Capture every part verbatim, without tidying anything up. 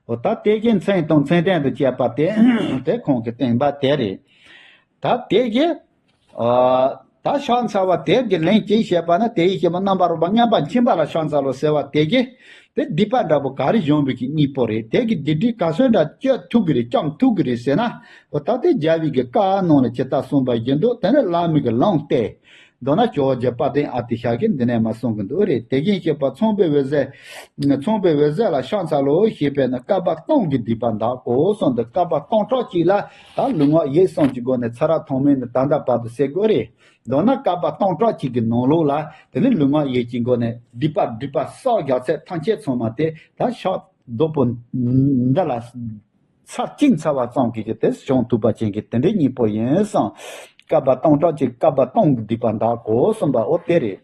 འོ་ད་དེ་གི་མཚན་དང་མཚན་ལྡན་དུ་བྱས་པ་དེ་དེ་ཁོང་གི་བསྟན་པ་དེ་རེད། ད་དེ་གི་ཨ་ད་ཕྱག་འཚལ་བ་དེ་གི་ལན་ཅི་བཤད་པ་ན། དེ་ཡི་ཞེས་པ་རྣམ་པར་རོལ་པ་མངོན་པར་མཁྱེན་པ་ལ་ཕྱག་འཚལ་ལོ་ཟེར་བ་དེ་གི་དེ་སྡིག་པ་འདྲ་པོ་ག་རེ་བྱུང་བའི་གི་སྙིང་པོ་རེད། དེ་གི་སྡིག་སྒྲིབ་ག་ཚོད་འདྲ་གཅོད་ཐུབ་གི་རེད། བཅོམ་ཐུབ་གི་རེད་ཟེར་ན། འོ་ད་དེ་རྒྱལ་བའི་གི་བཀའ་ནང་ལ་ཇི་ལྟར་གསུངས་པ་བཞིན་དུ་དེ་ནི་བླ་མའི་གི་ལུང་སྟེ། མདོར་ན་ཇོ་བོ་རྗེ་དཔལ་ལྡན་ཨ་ཏི་ཤ་གིས་འདི་ནས་མར་གསུང་གི་འདུག་རེད། དེ་བཞིན་གཤེགས་པ་ཚངས་པའི་འོད་ཟེར། ཚངས་པའི་འོད་ཟེར་ལ་ཕྱག་འཚལ་ལོ་ཞེས་པས་ནི་བསྐལ་པ་སྟོང་གི་སྡིག་པ་འདག་གོ་གསུངས་འདུག་བསྐལ་པ་སྟོང་ཕྲག་གཅིག་ལ་ད་ལུས་ངག་ཡིད་གསུམ་གྱི་སྒོ་ནས་ཚར་ཐོག་མེད་ནས་ད་ལྟ་བར་དུ་བསད་དགོས་རེད། མདོར་ན་བསྐལ་པ་སྟོང་ཕྲག་གཅིག་གི་ནང་ལོགས་ལ་དེ་ནི་ལུས་ངག་ཡིད་ཀྱི་སྒོ་ནས་སྡིག་པ་སྒྲིབ་པ་བསགས་བཞག་ཚད་ཐམས་ཅད་ཚང་མ་དེ་ད་ཕྱག་རྡོག་པོ་འདི་ལ། ཚར་གཅིག་འཚལ་བ་ཙམ་གྱིས་ཀྱི་དེ་བྱང་ཐུབ་པ་ཅན་གྱི་དེ་འདྲའི་སྙིང་པོ་ཡིན་གསུངས། བསྐལ་པ་སྟོང་ཕྲག་གཅིག་བསྐལ་པ་སྟོང་གི་སྡིག་པ་འདག་གོ་གསུངས་པ་འོ་དེ་རེད།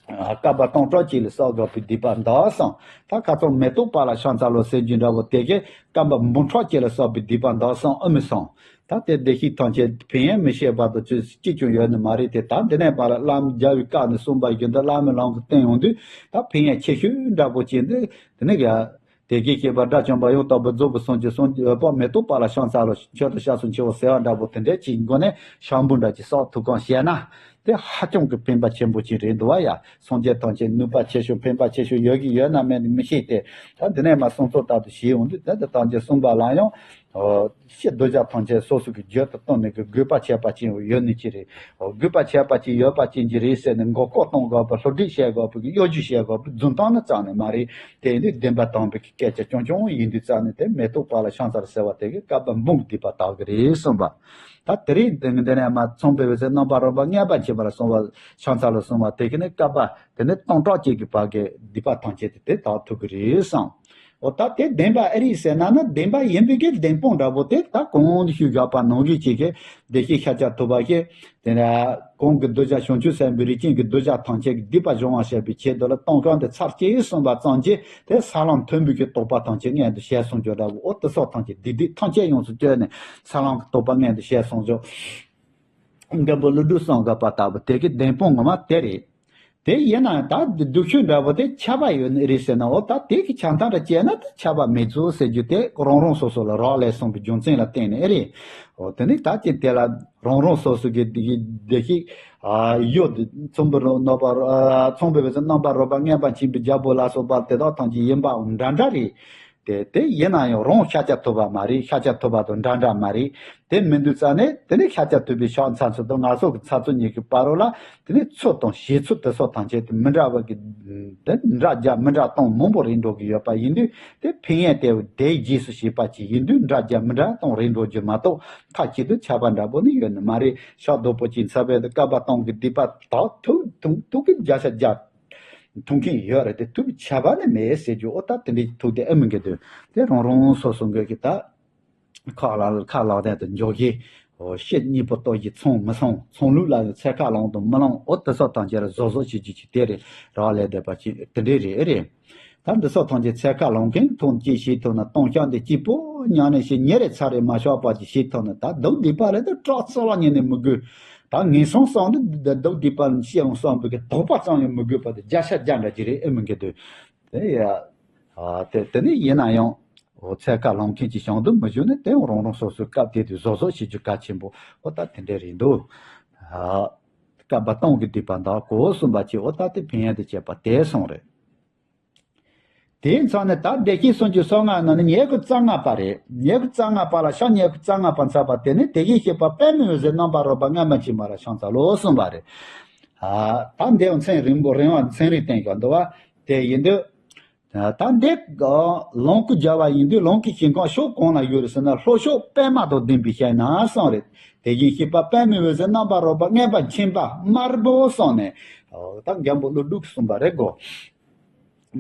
ཨ་བསྐལ་པ་སྟོང་ཕྲག་གཅིག་ལ་བསགས་དགོས་པའི་སྡིག་པ་འདག་གསུངས། ད་ཁ་ཚོ་མེ་ཏོག་པ་ལ་ཕྱག་འཚལ་ལོ་ཟེར་རྒྱུ་འདྲ་བོ་དེ་གས་བསྐལ་པ་འབུམ་ཕྲག་གཅིག་ལ་བསགས་པའི་སྡིག་པ་འདག་གསུངས་ཨེ་མི་གསུངས། ད་དེ་བདེ་གཤེགས་ཐམས་ཅད་ཕན་ཡོན་མི་ཤེས་བར་དུ་ཅི་ཅི་ཀྱང་ཡོད་ནི་མ་རེད་དེ། ད་འདི་ནས་མར་བླ་མ་རྒྱལ་བའི་བཀའ་ནས་གསུངས་པ་བཞིན་དུ་བླ་མའི་ལུང་གིས་བསྟན་ཡོང་དུས་ད་ཕན་ཡོན་ཆེ་ཤོས་འདྲ་པོ་ཅན་འདི་དེ་ནས་ཡ། དེ་སྐད་ཅེས་པ་དགྲ་བཅོམ་པ་ཡང་དག་པར་རྫོགས་པའི་སངས་རྒྱས་སངས་རྒྱས་འོད་དཔག་མེད་དུ་བ་ལ་ཕྱག་འཚལ་ལོ། མཆོད་དོ་སྐྱབས་སུ་མཆིའོ་ཟེར་བ་འདྲ་པོ་དེ་འདྲའི་ཅིག་མགོ་ནས་ཤམ་བུ་འདྲ་ཅིག་བསགས་ཐུབ་གང་ཞེ་ན། དེ་ཧ་ཅང་གི་ཕན་པ་ཆེན་པོ་ཅིག་རེད་འདུག་བ་ཡ། སངས་རྒྱས་ཐམས་ཅད་ནུས་པ་ཆེ་ཤོས་ཕན་པ་ཆེ་ཤོས་ཡོད་ཀྱི་ཡོད་ན་མེད་ནི་མི་ཤེས་ཏེ། ད་འདི་ནས་མ་གསུང་ཚོད་ལྟར་དུ་ཞིག་ཡོང་དུས་དེ་ལྟ་སྟངས་ཀྱི་གསུངས་པ་ལ་ཡང་། ཕྱི་གདུལ་བྱ་ཐམས་ཅད་སོ་སོ་གི་རྒྱུད་དུ་བཏོན་ནས་ཀྱི་དགོས་པ་ཆད་པ་ཅན་ཡོད་ནི་ཅི་རེད། དགོས་པ་ཆད་པ་ཅན་ཡོད་པ་ཅན་གྱི་རེད་ཟེར་ནས་མགོ་སྐོར་གཏོང་དགོས་པ་སློབ་ཁྲིད་བྱེད་དགོས་པ་གི་གཡོ་སྒྱུ་བྱེད་དགོས་པ་རྫུན་གཏམ་ནི་རྩ་ནས་མ་རེད། དེ་ཡིན་དུས་བདེན་པ་དམ་པའི་སྐད་ཆ་རྐྱང་རྐྱང་ཡིན་དུས་རྩ་ནས་དེ་མེ་ཏོག་པ་ལ་ཕྱག་འཚལ་ཟེར་བ་དེ་གི་བསྐལ་པ་འབུམ་སྡིག་པ་དག་གི་རེད་གསུངས་པ། ད་དེ་རིང་དེ་འདི་ནས་མ་ཚངས་པའི་འོད་ཟེར་རྣམ་པར་རོལ་པ་མངོན་པར་མཁྱེན་པ་ལ་གསུངས་པ་ཕྱག་འཚལ་ལ་གསུངས་པ་དེ་གི་ནི་བསྐལ་པ་དེ་ནི་སྟོང་ཕྲག་གཅིག་གི་བར་གྱི་སྡིག་པ་ཐམས་ཅད་དེ་དེ་དག་ཐུབ་ཀྱི་རེད་གསུངས། འོ་ད་དེ་བདེན་པ་ཨེ་རེད་ཟེར་ན་ནི་བདེན་པ་ཡིན་པའི་གི་བདེན་དཔང་འདྲ་པོ་དེ་ད་གོང་དུ་ཞུས་བཞག་པ་ནང་བཞིན་ཅིག་གི་བདེ་གཤེགས་ཤཱཀྱ་ཐུབ་པ་ཞེས་དེ་ལ་གོང་གི་གདུལ་བྱ་བྱང་ཆུབ་སེམས་དཔའི་རིགས་ཅན་གྱི་གདུལ་བྱ་ཐམས་ཅད་ཀྱི་སྡིག་པ་སྦྱོང་བར་བྱེད་པའི་ཆེད་དུ་ལ་སྟོང་ཁམས་དེ་ཚར་གཅིག་གསུངས་པ་ཙམ་གྱིས་དེ་ས་ལམ་མཐོན་པོའི་གི་རྟོགས་པ་ཐམས་ཅད་མངོན་དུ་བྱས་སོང་ཅོག་འདྲ་པོ། འོ་དེ་སོགས་ཐམས་ཅད་སྡིག་སྡིག་ཐམས་ཅད་ཡོངས་སུ་གཅོད་ནས་ས་ལམ་གྱི་རྟོགས་པ་མངོན་དུ་བྱས་སོང་ཅོག་མགོན་པོ་ཀླུ་སྒྲུབ་གསུངས་བཞག་པ་ལྟ་བུ་དེ་གི་བདེན་དཔང་ངོ་མ་དེ་རེད། དེ་ཡིན་ན་ད་སྡུག་ཤོས་འདྲ་པོ་དེ་ཆད་པ་ཡོད་ནི་རེད་ཟེར་ན། འོ་ད་དེ་གི་ཆགས་སྡང་འདྲ་བྱས་ན་ད་ཆད་པ་མེད་ཚུལ་ཟེར་རྒྱུ་དེ་རང་རང་སོ་སོ་ལ་རག་ལས་སོང་བའི་རྒྱུ་མཚན་ལ་བརྟེན་ནས་ཨེ་རེད། འོ་དེ་ནི་ད་ཅི་དེ་ལ་རང་རང་སོ་སོ་གི་བདེ་གཤེགས་ཨ་ཡོད་ཚངས་པའི་རོལ་རྣམ་པར་ཨ་ཚངས་པའི་འོད་ཟེར་རྣམ་པར་རོལ་པ་མངོན་པར་མཁྱེན་པའི་རྒྱལ་པོ་ལ་སོགས་པ་དེ་དག་ཐམས་ཅད་ཡིན་པའང་འདྲ་འདྲ་རེད། དེ་དེ་ཡིན་ན་ཡང་རང་ཤཱཀྱ་ཐུབ་པ་མ་རེད། ཤཱཀྱ་ཐུབ་པ་དང་འདྲ་འདྲ་མ་རེད། དེ་མི་འདུག་རྩ་ནས་དེ་ནས་ཤཱཀྱ་ཐུབ་པའི་ཕྱག་འཚལ་ཚུལ་དང་ང་ཚོ་གི་འཚལ་ཚུལ་གཉིས་ཀྱི་བར་རོ་ལ་དེ་ནས་ཚུལ་དང་བྱེད་ཚུལ་དེ་སོགས་ཐམས་ཅད་དེ་མི་འདྲ་བ་གི་དེ་འདྲ་རྒྱ་མི་འདྲ་སྟོང་མང་པོ་རེད་འགྲོ་གི་ཡོད་པ་ཡིན་དུས། དེ་ཕན་ཡོན་དེ་དེའི་རྗེས་སུ་བྱེད་པ་ཅིག་ཡིན་དུས་འདྲ་རྒྱ་མི་འདྲ་སྟོང་རེད་འགྲོ་རྒྱུ་མ་གཏོགས་མཐའ་གཅིག་ཏུ་ཁྱབ་པ་འདྲ་པོ་ནི་ཡོད་ནི་མ་རེད། ཤག་རྡོག་པོ་ཅིག་འཚལ་བས་དེ་བསྐལ་པ་སྟོང་གི་སྡིག་པ་དག་ཐུག་ཐུག་ཐུག་གི་བརྒྱ་ཆ་བརྒྱ། ཐུག་མཁན་ཡོད་རེད་དེ་ཐུག་ཆ་བ་ནི་མེད་ཟེར་རྒྱུ། འོ་ད་དེ་འདྲའི་ཐུག་དེ་ཨེ་མི་འགལ་དུས་དེ་རང་རང་སོ་སོ་འགལ་གྱི་ད་ཁ་ལག་ཁ་ལག་ལྡན་དུ་འཇོག་གི། འོ་ཤེད་གཉིས་པོ་ལྟོ་གཞི་ཚང་མི་ཚང་ཚང་ལུགས་ལ་ཡང་ཚད་ཁ་ལོངས་དང་མི་ལོངས། འོ་དེ་སོགས་ཐམས་ཅད་ལ་བཟོ་བཟོ་བྱེད་རྒྱུ་ཅིག་དེ་རེད། རག་ལས་བསྡད་པ་ཅིག་དེ་འདྲའི་རེད་ཨེ་རེད། ད་འདི་སོགས་ཐམས་ཅད་ཚད་ཁ་ལོངས་མཁན་ཐོག་ཅིག་ཤེས་ཐུབ་ན་སྟོང་ཤག་འདི་གཅིག་པོ་ཉམས་ལེན་བྱེད་ཉིན་རེ་ཚར་རེ་མ་ཤོར་བ་ཅིག་ཤེས་ཐུབ་ན་ད་སྡུག་སྡིག་པ་ལས་ད་སྐྲག་རྩ་བ་ཉིད་ནས་མི་དགོས། ད་ངན་སོང་བསམ་དུས་འདི་སྡུག་སྡིག་པ་ལ་ཤེས་ཡོང་བསམ་པའི་གི་དོགས་པ་ཙམ་ཡང་མི་དགོས་པ་དེ་བརྒྱ་ཆ་བརྒྱ་འདྲ་ཅིག་རེད་ཨེ་མི་འགལ་དུས། དེ་ཡ། ཨ་དེ་དེ་ནི་ཡིན་ན་ཡང་། འོ་ཚད་ཁ་ལོངས་མཁན་གྱི་བྱང་དུ་མི་བཞུགས་ནས་དེ་ཡང་རང་རང་སོ་སོའི་སྐབས་དེ་དུས་བཟོ་བཟོ་བྱེད་རྒྱུ་གལ་ཆེན་པོ་འོ་ད་དེ་འདྲ་རེད་འདུག་ཨ་བསྐལ་པ་སྟོང་གི་སྡིག་པ་འདག་གོ་གསུངས་པ་ཅིག་འོ་ད་དེ་ཕན་ཡོན་དུ་བྱས་པ་དེ་སོང་རེད། དེའི་མཚམས་ནས་ད་བདེ་གཤེགས་སུམ་ཅུ་སོ་ལྔ་ནང་ནས་ཉེར་དགུ་རྩ་ལྔ་པ་རེད། ཉེར་དགུ་རྩ་ལྔ་པ་ལ་ཕྱག་ཉེར་དགུ་རྩ་ལྔ་པ་འཚལ་བ་དེ་ནི་དེ་བཞིན་གཤེགས་པ་པདྨའི་འོད་ཟེར་རྣམ་པར་རོལ་པ་མངོན་པར་མཁྱེན་པ་ལ་ཕྱག་འཚལ་ལོ་གསུངས་པ་རེད། ཨ་ད་འདིའི་མཚན་རིང་པོ་རིང་བ་མཚན་རིང་བསྟན་བཞག་འདུག་བ། དེ་ཡིན་དུས། ད་འདི་ལུང་གི་རྒྱལ་བ་ཡིན་དུས་ལུང་གི་ཞིང་ཁམས་ཕྱོགས་གང་ལ་ཡོད་རེད་ཟེར་ན་ལྷོ་ཕྱོགས་པདྨ་དང་ལྡན་པའི་ཞིང་ན་གསུངས་རེད། དེ་བཞིན་གཤེགས་པ་པདྨའི་འོད་ཟེར་རྣམ་པར་རོལ་པ་མངོན་པར་མཁྱེན་པ་དམར་པོ་གསུངས་ནས། ད་མགོན་པོ་ཀླུ་སྒྲུབ་གསུངས་པ་རེད་གོ།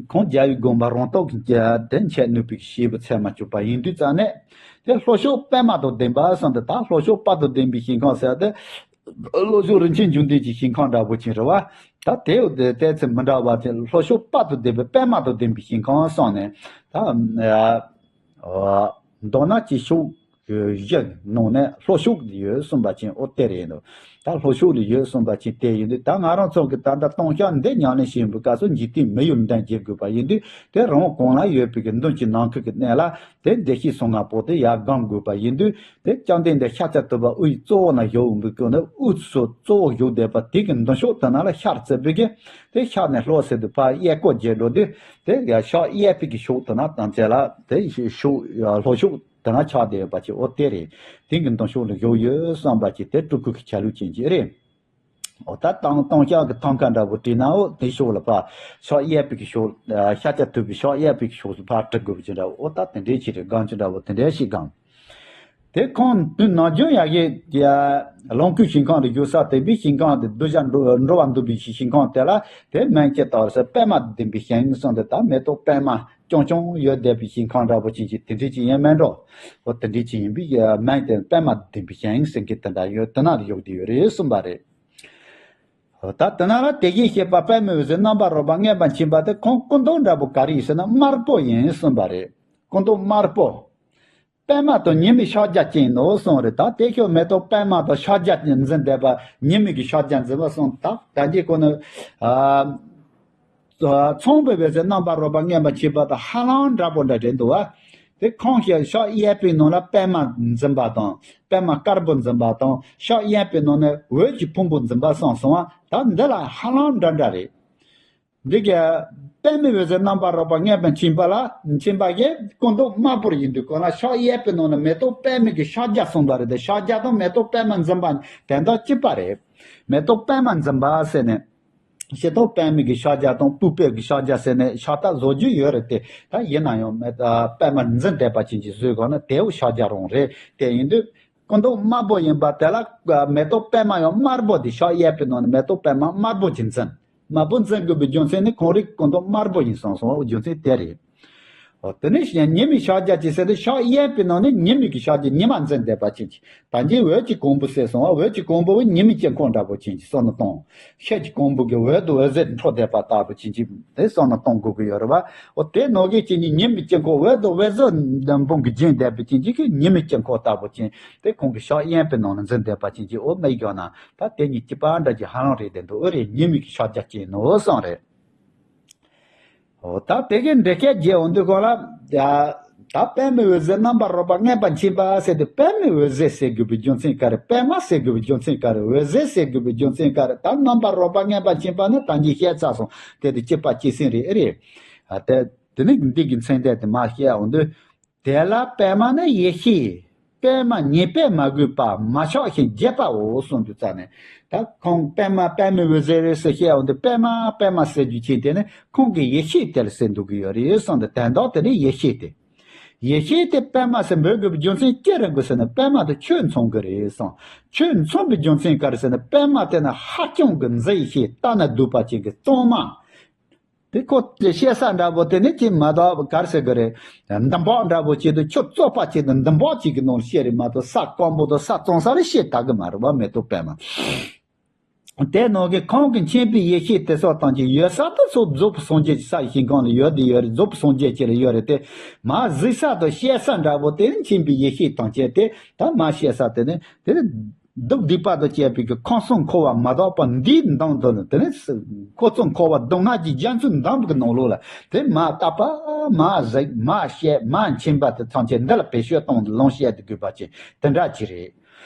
ཁོང་རྒྱལ་བའི་དགོངས་པ་རང་རྟོགས་ཀྱི་དེ་འཆད་ནུས་པའི་ཞེས་པ་ཚད་མ་བཅུག་པ་ཡིན་དུས་རྩ་ནས། དེ་ལྷོ་ཕྱོགས་པདྨ་དང་ལྡན་པ་གསུངས་ཏེ་ད་ལྷོ་ཕྱོགས་དཔལ་དང་ལྡན་པའི་ཞིང་ཁམས་ཟེར་ཏེ། ལྷོ་ཕྱོགས་རིན་ཆེན་འབྱུང་ལྡན་གྱི་ཞིང་ཁམས་འདྲ་པོ་ཅིག་རེད་བ། ད་དེ་དེ་ཚེ་མི་འདྲ་བ་དེ་ལྷོ་ཕྱོགས་དཔལ་དང་ལྡན་པའི་པདྨ་དང་ལྡན་པའི་ཞིང་ཁམས་གསུངས་ནས། ད་མདོར་ན་ཅིག་ཕྱོགས་ གི་གཞི་ནང་ནས་ལྷོ་ཕྱོགས་ལ་ཡོད་གསུངས་པ་ཅན་ཨོ་དེ་རེད་འདུག་ད་ལྷོ་ཕྱོགས་ལ་ཡོད་གསུངས་པ་ཅན་དེ་ཡིན་དུས་ད་ང་རང་ཚོ་གི་ད་ལྟ་ལྟུང་བཤགས་འདི་ཉམས་ལེན་བྱེད་པའི་སྐབས་སུ་འཇིག་རྟེན་མི་ཡུལ་འདྲེན་བྱེད་དགོས་པ་ཡིན་དུས་དེ་རང་གོང་ལ་ཡོད་པའི་གི་མདུན་གྱི་ནམ་མཁའ་གི་གནས་ལ་དེ་བདེ་གཤེགས་སོ་ལྔ་པོ་དེ་ཡར་སྒོམ་དགོས་པ་ཡིན་དུས་དེ་བཅོམ་ལྡན་འདས་ཤཱཀྱ་ཐུབ་པ་དབུའི་གཙོ་བོ་ན་བཞུགས་འབུལ་དགོས་ན་དབུ་གཙོ་གཙོ་བོ་བཞུགས་བསྡད་པ་དེ་གི་མདུན་ཕྱོགས་དེ་ན་ལ་ཤར་བརྩིས་པའི་གི་དེ་ཤར་ནས་ལྷོ་ཟེར་དུས་ཕར་གཡས་སྐོར་བརྒྱབ་འགྲོ་དུས་དེ་ཡར་ཕྱོགས་གཡས་པའི་གི་ཕྱོགས་དེ་ན་དང་བཅས་ལ་དེ་ཕྱོགས་ལྷོ་ཕྱོགས། དེ་ན་ཆགས་བསྡད་ཡོད་པ་ཅིག་ཨོ་དེ་རེད། དེང་གི་མདུན་ཕྱོགས་ལ་བཞུགས་ཡོད་བསམ་པ་ཅིག་དེ་སྤྲུལ་སྐུ་གི་ཆ་ལུགས་ཅན་ཅིག་རེད། ཨོ་ད་དང་ལྟུང་བཤགས་ཀྱི་ཐང་ཀ་འདྲ་པོ་བྲིས་ན་ཨོ་དེ་ཕྱོགས་ལ་ཕར་ཕྱོགས་གཡས་པའི་གི་ཕྱོགས་ཤཱཀྱ་ཐུབ་པའི་ཕྱོགས་གཡས་པའི་གི་ཕྱོགས་སུ་ཕར་བྲི་དགོས་པ་ཅིག་འདྲ་ཨོ་ད་དེ་འདྲའི་ཅིག་རེད། སྒང་ཅིག་འདྲ་པོ་དེ་འདྲའི་ཞིག་སྒང་། དེ་ཁོང་དུས་ནམ་རྒྱུན་ཡ་གི་ལོངས་སྐུའི་ཞིང་ཁམས་ལ་བཞུགས་ས་དེ་བའི་ཞིང་ཁམས་དེ་གདུལ་བྱ་འགྲོ་འགྲོ་བ་འདུལ་བའི་ཞིང་ཁམས་དེ་ལ་དེ་མིང་ཅིག་བཏགས་ཟེར་པད་མ་བདུན་པའི་ཞིང་གསུངས་ཏེ་ད་མེ་ཏོག་པད་མ། རྐྱང་རྐྱང་ཡོད་བསྡད་པའི་ཞིང་ཁམས་འདྲ་པོ་ཅན་གྱི་དེ་འདྲའི་ཅིག་ཡིན་མིན་འགྲོ། འོ་དེ་འདྲའི་ཅིག་ཡིན་པའི་མིང་དེ་པད་མ་བདུན་པའི་ཞིང་ཟེར་མཁན་དེ་འདྲ་ཡོད་དེ་ན་ཡོད་དེ་ཡོད་རེད་གསུངས་པ་རེད། འོ་ད་དེ་ན་ལ་དེ་བཞིན་གཤེགས་པ་པདྨའི་འོད་ཟེར་རྣམ་པར་རོལ་པ་མངོན་པར་མཁྱེན་པ་དེ་ཁོང་སྐུ་མདོག་འདྲ་པོ་ག་རེ་ཡིན་ཟེར་ན་དམར་པོ་ཡིན་གསུངས་པ་རེད། སྐུ་མདོག་དམར་པོ། པད་མ་དང་ཉི་མའི་ཕྱག་རྒྱ་ཅན་ནོ་གསུངས་རེད། ད་དེ་ཤོག་མེ་ཏོག་པད་མ་དང་ཕྱག་རྒྱ་འཛིན་བསྡད་པ་ཉི་མའི་གི་ཕྱག་རྒྱ་འཛིན་པ་གསུངས་ད་ད་གྱི་གོ་ནི། ཚངས་པའི་འོད་ཟེར་རྣམ་པར་རོལ་པ་མངོན་པར་མཁྱེན་པ་དང་ཧ་ལམ་འདྲ་པོ་འདྲ་རེད་འདུག་བ། དེ་ཁོང་ཞལ་ཕྱག་གཡས་པའི་ནང་ལ་པད་མ་འཛིན་པ་དང་པད་མ་དཀར་པོ་འཛིན་པ་དང་ཕྱག་གཡོན་པའི་ནང་ནས་འོད་ཀྱི་ཕུང་པོ་འཛིན་པ་གསུངས་སོང་བ། ད་འདི་ལ་ཧ་ལམ་འདྲ་འདྲ་རེད། འདི་ག་པདྨའི་འོད་ཟེར་རྣམ་པར་རོལ་པ་མངོན་པར་མཁྱེན་པ་ལ་མཁྱེན་པ་གིས་སྐུ་མདོག་དམར་པོར་ཡིན་དུས་གོ་ལ་ཕྱག་གཡས་པའི་ནང་ནས་མེ་ཏོག་པདྨའི་གི་ཕྱག་རྒྱ་གསུངས་པ་རེད་དེ་ཕྱག་རྒྱ་དང་མེ་ཏོག་པདྨ་འཛིན་པ་དོན་དག་གཅིག་པ་རེད། མེ་ཏོག་པདྨ་འཛིན་པ་ཟེར་ནས། ཤེལ་ཏོག་པདྨའི་གི་ཕྱག་རྒྱ་དང་སྤུས་པའི་གི་ཕྱག་རྒྱ་ཟེར་ནས་ཕྱག་རྟགས་བཟོ་རྒྱུ་ཡོད་རེད་དེ་ད་ཡིན་ན་ཡང་མེ་ཏོག་པདྨ་འཛིན་བསྡད་པ་ཅན་གྱི་བཟོས་གོ་ན་དེའུ་ཕྱག་རྒྱ་རང་རེད་དེ་ཡིན་དུས། སྐུ་མདོག་དམར་པོ་ཡིན་པ་དེ་ལ་མེ་ཏོག་པད་མ་ཡང་དམར་པོ་དེ་ཕྱག་གཡས་པའི་ནང་ནས་མེ་ཏོག་པད་མ་དམར་པོ་ཅིག་འཛིན། དམར་པོ་འཛིན་དགོས་པའི་རྒྱུ་མཚན་ནི་ཁོང་རིགས་སྐུ་མདོག་དམར་པོ་ཡིན་སོང་སོང་བའི་རྒྱུ་མཚན་དེ་རེད། འོ་དེ་ནས་ཉི་མའི་ཕྱག་རྒྱ་ཅིག་ཟེར་ཏེ་ཕྱག་གཡས་པའི་ནང་ནས་ཉི་མའི་གི་ཕྱག་རྒྱ་ཉི་མ་འཛིན་བསྡད་པ་ཅན་གྱི་ད་གིན་འོད་ཀྱི་གོང་བུ་ཟེར་སོང་བ་འོད་ཀྱི་གོང་བུ་བས་ཉི་མའི་དཀྱིལ་འཁོར་འདྲ་པོ་ཅན་གྱི་བསམ་བློ་གཏོང་། ཤེལ་གྱི་གོང་བུ་གི་འོད་དང་འོད་ཟེར་འཕྲོ་བསྡད་པ་ལྟ་བུ་ཅན་གྱི་དེ་བསམ་བློ་གཏོང་དགོས་ཀྱི་ཡོད་རེད་བ། འོ་དེ་ནང་གི་ཅན་གྱི་ཉི་མའི་དཀྱིལ་འཁོར་འོད་དང་འོད་ཟེར་འབུམ་གྱིས་བརྒྱན་བསྡད་པའི་ཅན་གྱི་ཉི་མའི་དཀྱིལ་འཁོར་ལྟ་བུ་ཅན་དེ་ཁོང་གི་ཕྱག་གཡོན་པའི་ནང་ལ་འཛིན་བསྡད་པ་ཅན་གྱི་འོ་མིག་གྱོན་ན་ད་དེ་གཉིས་གཅིག་པ་འདྲ་གྱི་ཧ་ལམ་རེད་དེ་འདུག་འོ་རེད་ཉི་མའི་གི་ཕྱག་རྒྱ་ཅན་ནོ་བསམ་རེད། འོ་ད་དེ་གའི་འགྲེལ་བཤད་རྒྱས་འོང་དུས་གོ་ལ། ད་པདྨའི་འོད་ཟེར་རྣམ་པར་རོལ་པ་མངོན་པར་མཁྱེན་པ་ཟེར་དུས་པདྨའི་འོད་ཟེར་ཟེར་དགོས་པའི་རྒྱུ་མཚན་ག་རེ་པདྨ་ཟེར་དགོས་པའི་རྒྱུ་མཚན་ག་རེ་འོད་ཟེར་ཟེར་དགོས་པའི་རྒྱུ་མཚན་ག་རེ་ད་རྣམ་པར་རོལ་པ་མངོན་པར་མཁྱེན་པ་ནི་ད་གིན་བཤད་ཚར་སོང་དེ་དུ་གཅིག་པ་གཅིག་སེང་རེད་ཨེ་རེད། ཨ་དེ་དེ་ནི་འདི་གི་མཚན་ལྡན་དེ་མ་བཤད་འོང་དུས། དེ་ལ་པདྨ་ནི་ཡེ་ཤེས། པདྨ་ཉེས་པས་མ་གོས་པ་མ་ཆགས་ཤིང་རྒྱས་པའོ་གསུངས་དུས་ཙ་ནས། ད་ཁོང་པདྨ་པདྨའི་འོད་ཟེར་རེད་ཟེར་བཤད་འོང་དུས་པདྨ་པདྨ་ཟེར་རྒྱུ་ཅན་དེ་ནི་ཁོང་གི་ཡེ་ཤེས་དེ་ལ་ཟེར་འདུག་གི་ཡོད་རེད་གསུངས་ཏེ་དོན་དག་དེ་ནི་ཡེ་ཤེས་དེ། ཡེ་ཤེས་དེ་པདྨ་ཟེར་འབོད་དགོས་པའི་རྒྱུ་མཚན་ཅི་རེད་དགོས་ཟེར་ན་པདྨ་དེ་ཆོས་མཚོན་གི་རེད་གསུངས། ཆོས་མཚོན་པའི་རྒྱུ་མཚན་ག་རེ་ཟེར་ན་པདྨ་དེ་ནི་ཧ་ཅང་གི་མཛེས་ཤིང་ལྟ་ན་སྡུག་པ་ཅན་གྱི་གཙང་མ། དེ་ཁོ་དེ་བཤད་ས་འདྲ་པོ་དེ་ནི་ཅི་མ་གཏོགས་ག་རེ་ཟེར་གི་རེད། འདམ་བག་འདྲ་པོ་ཅིག་ཏུ་ཆུ་བཙོག་པ་ཅིག་ཏུ་འདམ་བག་ཅིག་གི་ནང་བཤད་རེད་མ་གཏོགས་ས་སྐམ་པོ་དང་ས་གཙང་ས་རེ་བཤད་ད་གི་མ་རེད་བ་མེ་ཏོག་པདྨ། དེ་ནང་གི་ཁོང་གི་མཁྱེན་པའི་ཡེ་ཤེས་དེ་སོགས་དང་གཅིག་ཡོད་ས་དེ་ཚོ་རྫོགས་པའི་སངས་རྒྱས་ཀྱི་ས་ཡི་ཞིང་ཁམས་ལ་ཡོད་དེ་ཡོད་རེད་རྫོགས་པའི་སངས་རྒྱས་ཀྱི་ལ་ཡོད་རེད་དེ། མ་གཟིགས་ས་དང་བཤད་ས་འདྲ་པོ་དེ་ནི་མཁྱེན་པའི་ཡེ་ཤེས་དང་བཅས་ཏེ་ད་མ་བཤད་ས་དེ་ནི་དེ་ནི། སྡུག་སྡིག་པ་དང་བཅས་པའི་གི་ཁམས་གསུམ་འཁོར་བ་མ་དག་པ་འདིའི་འདམ་དུ་ནི་དེ་ནི་ཁམས་གསུམ་འཁོར་བ་སྡུག་བསྔལ་གྱི་རྒྱ་མཚོའི་འདམ་གྱི་ནང་ལོགས་ལ་དེ་མ་བརྟགས་པ་མ་གཟིགས་མ་བཤད་མ་མཁྱེན་པ་དེ་ཐམས་ཅད་འདི་ལ་བེད་སྤྱོད་གཏོང་ལོངས་སྤྱད་དུ་དགོས་པ་ཅིག་དེ་འདྲ་ཅིག་རེད།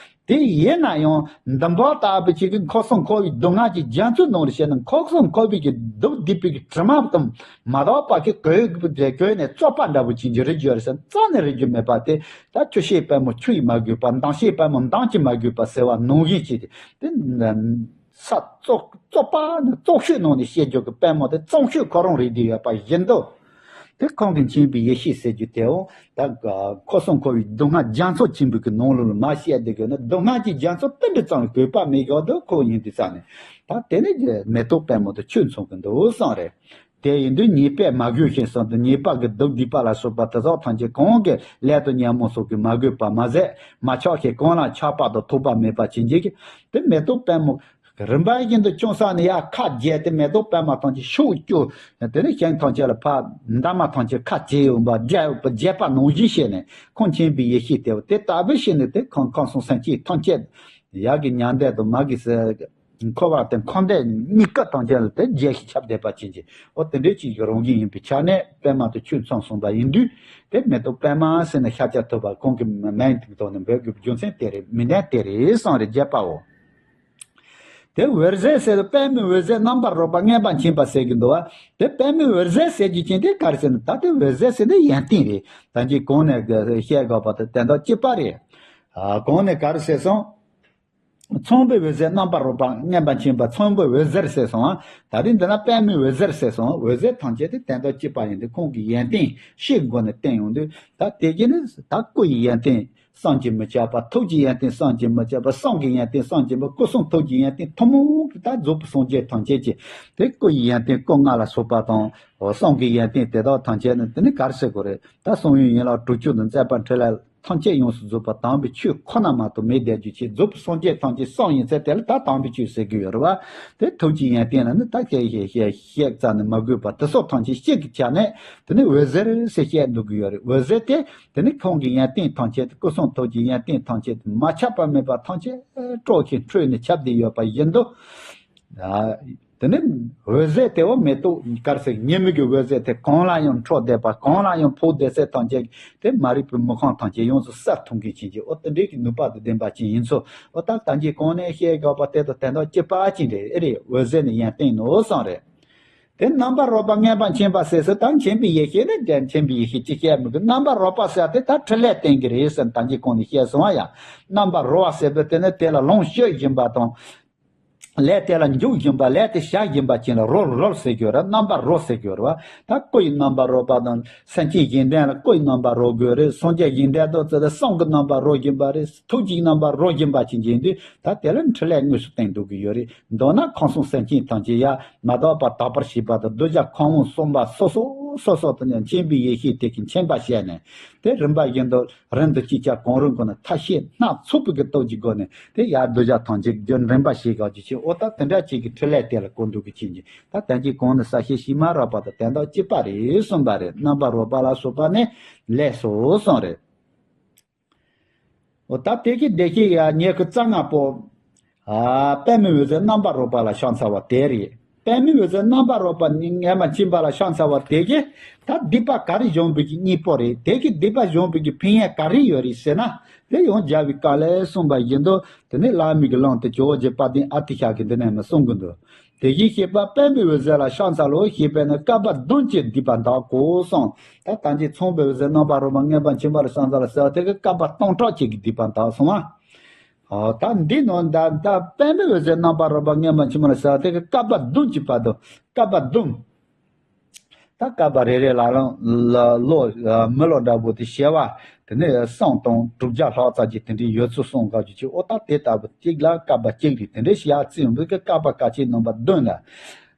དེ་ཡིན་ན་ཡང་འདམ་བག་ལྟ་བུ་ཅིག་གི་ཁམས་གསུམ་འཁོར་བའི་སྡུག་བསྔལ་གྱི་རྒྱ་མཚོའི་ནང་ལ་བཤད་ན་ཁམས་གསུམ་འཁོར་བའི་གི་སྡུག་སྡིག་པའི་གི་དྲི་མ་དང་མ་དག་པ་གི་གོས་གོས་ནས་བཙོག་པ་འདྲ་བོ་ཅིག་གི་རིག་རྒྱུ་རེད་ཟེར་རྩ་ནས་རིག་རྒྱུ་མེད་པ་དེ། ད་ཆུ་ཤེལ་པད་མོ་ཆུ་ཡིས་མ་གོས་པ་འདམ་ཤེལ་པད་མོ་འདམ་གྱིས་མ་གོས་པ་ཟེར་བ་ནང་བཞིན་བྱས་ཏེ་དེ་ས་བཙོག་བཙོག་པ་ནི་བཙོག་ཤོས་ནང་ནས་བཤད་རྒྱུ་གི་པད་མོ་དེ་གཙང་ཤོས་ཁོ་རང་རེད་བསྡད་ཡོད་པ་བཞིན་དུ། དེ་ཁོང་གིས་མཁྱེན་པའི་ཡེ་ཤེས་ཟེར་རྒྱུ་དེའང་ད་ཁམས་གསུམ་འཁོར་བའི་སྡུག་བསྔལ་རྒྱ་མཚོ་ཆེན་པོའི་གི་ནང་ལོགས་ལ་མ་བཤད་བསྡད་དགོས་ན་སྡུག་བསྔལ་གྱི་རྒྱ་མཚོ་དེ་འདྲ་ཙམ་གོས་པ་མེད་དགོས་འདུག་ཁོ་ཡིན་དུས་ཙང་ནས་ད་དེ་ནས་མེ་ཏོག་པད་མོ་དེ་ཆོས་མཚོན་གི་འདུག་བསམ་རེད། དེ་ཡིན་དུས་ཉེས་པས་མ་གོས་ཤིང་གསུངས་ཏེ་ཉེས་པ་གི་སྡུག་སྡིག་པ་ལ་སོགས་པ་དེ་དག་ཐམས་ཅད་གང་གི་ལས་དང་ཉོན་མོངས་སོགས་ཀྱིས་མ་གོས་པ་མ་ཟད་མ་ཆགས་ཤིང་གང་ལ་ཆགས་པ་དང་ཐོགས་པ་མེད་པ་ཅན་གྱི་དེ་མེ་ཏོག་པད་མོ་ རིམ་པ་བཞིན་དུ་ཅུང་ཟད་ནས་ཡར་ཁ་བརྒྱབ་སྟེ་མེ་ཏོག་པད་མ་ཐམས་ཅད་ཤུགས་བསྐྱུར། དེ་ནས་ཤིང་ཐམས་ཅད་ལ་ཕར་འདབ་མ་ཐམས་ཅད་ཁ་བྱེ་ཡོང་བ་བརྒྱབ་བརྒྱབ་པ་ནང་བཞིན་བྱས་ནས་ཁོང་མཁྱེན་པའི་ཡེ་ཤེས་དེ་དེ་ལྟ་བུ་བྱས་ནས་དེ་ཁམས་ཁམས་གསུམ་སེམས་ཅན་ཐམས་ཅད་ཡར་གྱི་མྱང་འདས་དང་མར་གྱི་ས་འཁོར་བ་དང་འཁོར་འདས་གཉིས་ཀ་ཐམས་ཅད་ལ་དེ་རྒྱས་ཤིང་ཁྱབ་བསྡད་པ་ཅན་གྱི་འོ་དེ་འདྲའི་ཅིག་གི་རང་བཞིན་ཡིན་པའི་ཆ་ནས་པད་མ་དང་ཆོས་མཚུངས་གསུངས་པ་ཡིན་དུས། དེ་མེ་ཏོག་པད་མ་ཟེར་ནས་ཤཱཀྱ་ཐུབ་པ་ཁོང་གི་མིང་དེ་ཐོག་ནས་འབོད་དགོས་པའི་རྒྱུ་མཚན་དེ་རེད། མིང་དོན་དེ་རེད་གསུངས་རེད་བརྒྱད་པའོ། དེ་འོད་ཟེར་ཟེར་དུས་པདྨའི་འོད་ཟེར་རྣམ་པར་རོལ་པ་མངོན་པར་མཁྱེན་པ་ཟེར་གྱི་འདུག་བ། དེ་པདྨའི་འོད་ཟེར་ཟེར་རྒྱུ་ཅན་དེ་ག་རེ་ཟེར་ན་ད་དེ་འོད་ཟེར་ཟེར་དེ་ཡོན་ཏན་རེད། ད་ཅི་གོང་ནས་བཤད་དགོས་པ་དང་དོན་དག་གཅིག་པ་རེད། གོང་ནས་ག་རེ་ཟེར་སོང་། ཚངས་པའི་འོད་ཟེར་རྣམ་པར་རོལ་པ་མངོན་པར་མཁྱེན་པ་ཚངས་པའི་འོད་ཟེར་ཟེར་སོང་ང་། ད་རིང་འདི་ན་པདྨའི་འོད་ཟེར་ཟེར་སོང་། འོད་ཟེར་ཐམས་ཅད་དེ་དོན་དག་གཅིག་པ་ཡིན་དུས་ཁོང་གི་ཡོན་ཏན་ཕྱིའི་སྒོ་ནས་བསྟན་ཡོང་དུས་ད་དེ་གྱིས་ནི་ད་སྐུ་ཡི་ཡོན་ཏན་བསམ་གྱིས་མི་ཁྱབ་པ། ཐུགས་ཀྱི་ཡོན་ཏན་བསམ་གྱིས་མི་ཁྱབ་པ། གསུང་གི་ཡོན་ཏན་བསམ་གྱིས་མི། སྐུ་གསུང་ཐུགས་ཀྱི་ཡོན་ཏན་ཐུན་མོང་གི་ད་རྫོགས་པའི་སངས་རྒྱས་ཐམས་ཅད་ཀྱི་དེ་སྐུ་ཡི་ཡོན་ཏན་སྐུ་ལྔ་ལ་སོགས་པ་དང་གསུང་གི་ཡོན་ཏན་དེ་དག་ཐམས་ཅད་ནི་དེ་ནི་ག་རེ་ཟེར་དགོས་རེད། ད་གསུང་ཡུལ་ཡན་ལག་དྲུག་ཅུ་དང་མཛད་པ་འཕྲིན་ལས། ཐམས་ཅད་ཡོངས་སུ་རྫོགས་པ་དམ་པའི་ཆོས་ཁོ་ན་མ་གཏོགས་མེད་བསྡད་རྒྱུ་ཅིག་རྫོགས་པའི་སངས་རྒྱས་ཐམས་ཅད་གསུངས་ཡིན་ཚེ་དེ་ལ་ད་དམ་པའི་ཆོས་ཟེར་གྱི་ཡོད་རེད་བ། དེ་ཐུགས་ཀྱི་ཡོན་ཏན་ལ་ནི་ད་བཤད་བཤད་བཤད་བཤད་རྩ་ནས་མ་དགོས་པ་དེ་སོགས་ཐམས་ཅད་སྤྱི་གི་ཆ་ནས་དེ་ནི་འོད་ཟེར་ཟེར་བཤད་འདུག་གི་ཡོད་རེད། འོད་ཟེར་དེ་དེ་ནི་ཁོང་གི་ཡོན་ཏན་ཐམས་ཅད་དེ་སྐུ་གསུང་ཐུགས་ཀྱི་ཡོན་ཏན་ཐམས་ཅད་དེ་མ་ཁྱབ་པ་མེད་པ་ཐམས་ཅད་དཀྲོགས་ཤིང་འཕྲོས་ནས་ཁྱབ་བསྡད་ཡོད་པ་བཞིན་དུ། དེ་ནས་འོད་ཟེར་དེ་འོ་མེ་ཏོག་དཀར་སེར་ཉི་མའི་གི་འོད་ཟེར་དེ་གང་ལ་ཡང་འཕྲོ་བསྡད་པ་གང་ལ་ཡང་ཕོག་བསྡད་ཚད་ཐམས་ཅད་དེ་མ་རིག་པའི་མུ་ཁང་ཐམས་ཅད་ཡོངས་སུ་བསལ་ཐུབ་མཁན་ཅན་གྱི་འོ་དེ་འདྲའི་གི་ནུས་པ་དང་ལྡན་པ་ཅན་ཡིན་ཚུལ་འོ་ད་ད་གིན་གོང་ནས་བཤད་དགོས་པ་དེ་དང་དོན་དག་གཅིག་པ་ཅན་རེད། ཨེ་རེད། འོད་ཟེར་ནི་ཡོན་ཏན་ནོ་གསུངས་རེད། དེ་རྣམ་པར་རོལ་པ་མངོན་པར་མཁྱེན་པ་ཟེར་ཟེར་ད་མཁྱེན་པའི་ཡེ་ཤེས་ནི་དེ་མཁྱེན་པའི་ཡེ་ཤེས་ཅི་བཤད་མི་དགོས། རྣམ་པར་རོལ་པ་ཟེར་དེ་ད་ཕྲིན་ལས་བསྟན་གྱི་རེད་ཟེར་ད་གིན་གོང་ནས་བཤད་སོང་བ་ཡ། རྣམ་པར་རོལ་བ་ཟེར་བའི་དེ་ནི་དེ་ལ་ལོངས་སྤྱོད་བཞིན་པ་དང་། ལས་དེ་ལ་འཇུག་བཞིན་པ་ལས་དེ་བྱ་བཞིན་པ་ཅན་ལ་རོལ་རོལ་ཟེར་གྱི་ཡོད་རེད། རྣམ་པར་རོལ་ཟེར་གྱི་ཡོད་རེད་བ། ད་སྐུ་ཡི་རྣམ་པར་རོལ་པ་དང་སེམས་ཅན་གཞན་དོན་ལ་སྐུ་ཡི་རྣམ་པར་རོལ་དགོས་རེད། སངས་རྒྱས་གཞན་དོན་དུ་བརྩི་སྟེ་གསུང་གི་རྣམ་པར་རོལ་བཞིན་པ་རེད། ཐུགས་ཀྱི་རྣམ་པར་རོལ་བཞིན་པ་ཅན་གྱི་འདུས་ད་དེ་ལ་འཕྲིན་ལས་དངོས་སུ་བསྟན་འདུག་གི་ཡོད་རེད། མདོར་ན་ཁམས་གསུམ་སེམས་ཅན་ཐམས་ཅད་ཡ་མ་དག་པ་དག་པར་བྱེད་པ་དང་གདུལ་བྱ་ཁམས་གསུམ་སོ་སོ་སོ་སོ་དང་མཁྱེན་པའི་ཡེ་ཤེས་དེ་གིས་མཁྱེན་པ་བྱས་ནས་དེ་རིམ་པ་བཞིན་དུ། རིང་དུ་ཅིག་ཅར་གང་རུང་གི་ནི་ཐ་ཤལ་སྣ་ཚོགས་པའི་གི་སྟོབས་ཀྱི་སྒོ་ནས་དེ་ཡར་གདུལ་བྱ་ཐམས་ཅད་རྒྱུན་རིམ་པ་ཞིག་ག་ཅི་ཆེ་འོ་ད་དེ་འདྲ་ཅིག་གི་འཕྲིན་ལས་དེ་ལ་གོ་འདུག་གི་ཅིག་ཅིག་ད་དོན་གྱི་གོང་ནས་གསལ་བཤད་ཞིག་མ་རག་པ་དང་དོན་དག་གཅིག་པ་རེད་གསུངས་པ་རེད། རྣམ་པར་རོལ་པ་ལ་སོགས་པ་ནི་ལས་སོ་གསུངས་རེད། འོ་ད་དེ་གི་བདེ་གཤེགས་ཡ་ཉེར་དགུ་རྩ་ལྔ་པོ། ཨ། པདྨའི་འོད་ཟེར་རྣམ་པར་རོལ་པ་ལ་ཕྱག་འཚལ་བ་དེ་རེད། པདྨའི་འོད་ཟེར་རྣམ་པར་རོལ་པ་ནི་མངོན་པར་མཁྱེན་པ་ལ་ཕྱག་འཚལ་བ་དེ་གིས་ད་སྡིག་པ་ག་རེ་སྦྱོང་བའི་གི་གཉེན་པོ་རེད། དེ་གིས་སྡིག་པ་སྦྱོང་བའི་གི་ཕན་ཡོན་ག་རེ་ཡོད་རེད་ཟེར་ན། དེ་ཡང་རྒྱལ་བའི་བཀའ་ལས་གསུངས་པ་བཞིན་དུ་དེ་ནས་བླ་མའི་གི་ལམ་དུ་ཇོ་བོ་རྗེ་དཔལ་ལྡན་ཨ་ཏི་ཤ་གིས་འདི་ནས་མི་གསུང་གི་འདུག་དེ་བཞིན་གཤེགས་པ་པདྨའི་འོད་ཟེར་ལ་ཕྱག་འཚལ་ལོ། ཞེས་པས་ནི་བསྐལ་པ་བདུན་གྱི་སྡིག་པ་འདག་གོ་གསུངས། ད་ད་ཅི་ཚངས་པའི་འོད་ཟེར་རྣམ་པར་རོལ་པ་མངོན་པར་མཁྱེན་པ་ལ་ཕྱག་འཚལ་ལ་ཟེར་བ་དེ་གིས་བསྐལ་པ་སྟོང་ཕྲག་གཅིག་གི་སྡིག་པ་འདག་སོང་ང་། ཨོ། ད་འདི་ནང་ད་ད་པདྨའི་འོད་ཟེར་རྣམ་པར་རོལ་པ་མངོན་པར་མཁྱེན་པ་ལ་ཟེར་བ་དེ་གིས་བསྐལ་པ་བདུན་གྱི་བར་དུ་བསྐལ་པ་བདུན། ད་བསྐལ་པ་རེ་རེ་ལ་ལ་ལོ་མི་ལོ་འདྲ་པོ་དེ་བྱེ་བ་དེ་ནས་གསུམ་དང་དྲུག་བརྒྱ་ལྷག་ཙམ་ཅིག་དེ་འདྲའི་ཡོད་ཚུལ་གསུངས་ག་ཅིག་ཅིག་ཨོ་ད་དེ་ལྟ་བུ་གཅིག་ལ་བསྐལ་པ་གཅིག་རེད། དེ་འདྲའི་བྱེ་བ་བརྩིས་ཡོང་བའི་བསྐལ་པ་སྐར་ཆའི་ནང་པ་བདུན་ལ།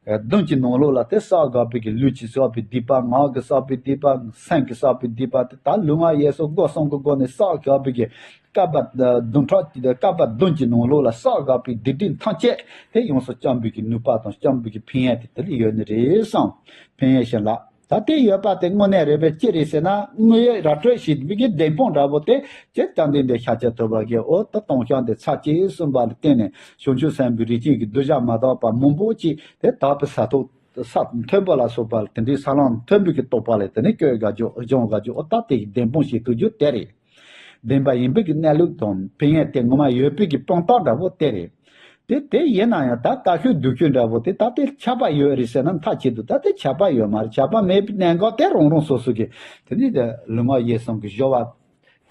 བདུན་གྱི་ནང་ལོགས་ལ་དེ་བསགས་དགོས་པའི་གི་ལུས་ཀྱིས་བསགས་པའི་སྡིག་པ། ངག་གིས་བསགས་པའི་སྡིག་པ། སེམས་ཀྱིས་བསགས་པའི་སྡིག་པ་དེ་ད་ལུས་ངག་ཡིད་གསུམ་སྒོ་གསུམ་གྱི་སྒོ་ནས་བསགས་དགོས་པའི་གི་བསྐལ་པ་བདུན་ཕྲག་བསྐལ་པ་བདུན་གྱི་ནང་ལོགས་ལ་བསགས་དགོས་པའི་སྡིག་སྒྲིབ་ཐམས་ཅད་དེ་ཡོངས་སུ་བཅོམ་པའི་གི་ནུས་པ་དང་བཅོམ་པའི་གི་ཕན་ཡོན་དེ་དེ་ལ་ཡོད་ནི་རེད་བསམ། ཕན་ཡོན་བྱིན་རླབས། ད་དེ་ཡོད་པ་དེ་དངོས་གནས་རེད་པས། ཅི་རེད་ཟེར་ན་དངོས་ཡོད་ར་སྤྲོད་བྱེད་པའི་གི་བདེན་དཔང་འདྲ་པོ་དེ་ཅེས་བཅོམ་ལྡན་འདས་ཤཱཀྱ་ཐུབ་པ་གིས་འོ་ད་སྟོང་ཤམ་དེ་ཚར་གཅིག་གསུངས་པ་ལ་བརྟེན་ནས་བྱང་ཆུབ་སེམས་དཔའི་རིགས་ཅན་གྱི་གདུལ་བྱ་མ་དག་པ་མང་པོ་ཅིག་དེ་དག་པའི་ས་ཐོབ་ས་མཐོན་པོ་ལ་སོགས་པ་དེ་འདྲའི་ས་ལམ་མཐོན་པོའི་གི་རྟོགས་པ་ལས་དེ་ནས་བཀོད་དགའ་རྒྱུ་སྦྱོང་དགའ་རྒྱུ་འོ་ད་དེ་གི་བདེན་དཔང་བྱེད་ཐུབ་རྒྱུ་དེ་རེད། བདེན་པ་ཡིན་པའི་གི་གནས་ལུགས་དང་ཕན་ཡོན་དེ་ངོ་མ་ཡོད་པའི་གི་དཔང་རྟགས་འདྲ་པོ་དེ་རེད། དེ་དེ་ཡིན་ན་ཡང་ད་ལྟ་ཤོད་སྡུག་ཤོད་འདྲ་པོ་དེ་ད་དེ་ཁྱབ་པ་ཡོད་རེད་ཟེར་ན་མཐའ་གཅིག་ཏུ་ད་དེ་ཁྱབ་པ་ཡོད་མ་རེད། ཁྱབ་པ་མེད་པའི་གནད་འགག་དེ་རང་རང་སོ་སོ་གི་དེ་ནི་དེ་ལུས་ངག་ཡིད་གསུམ་གྱི་སྦྱོར་བ་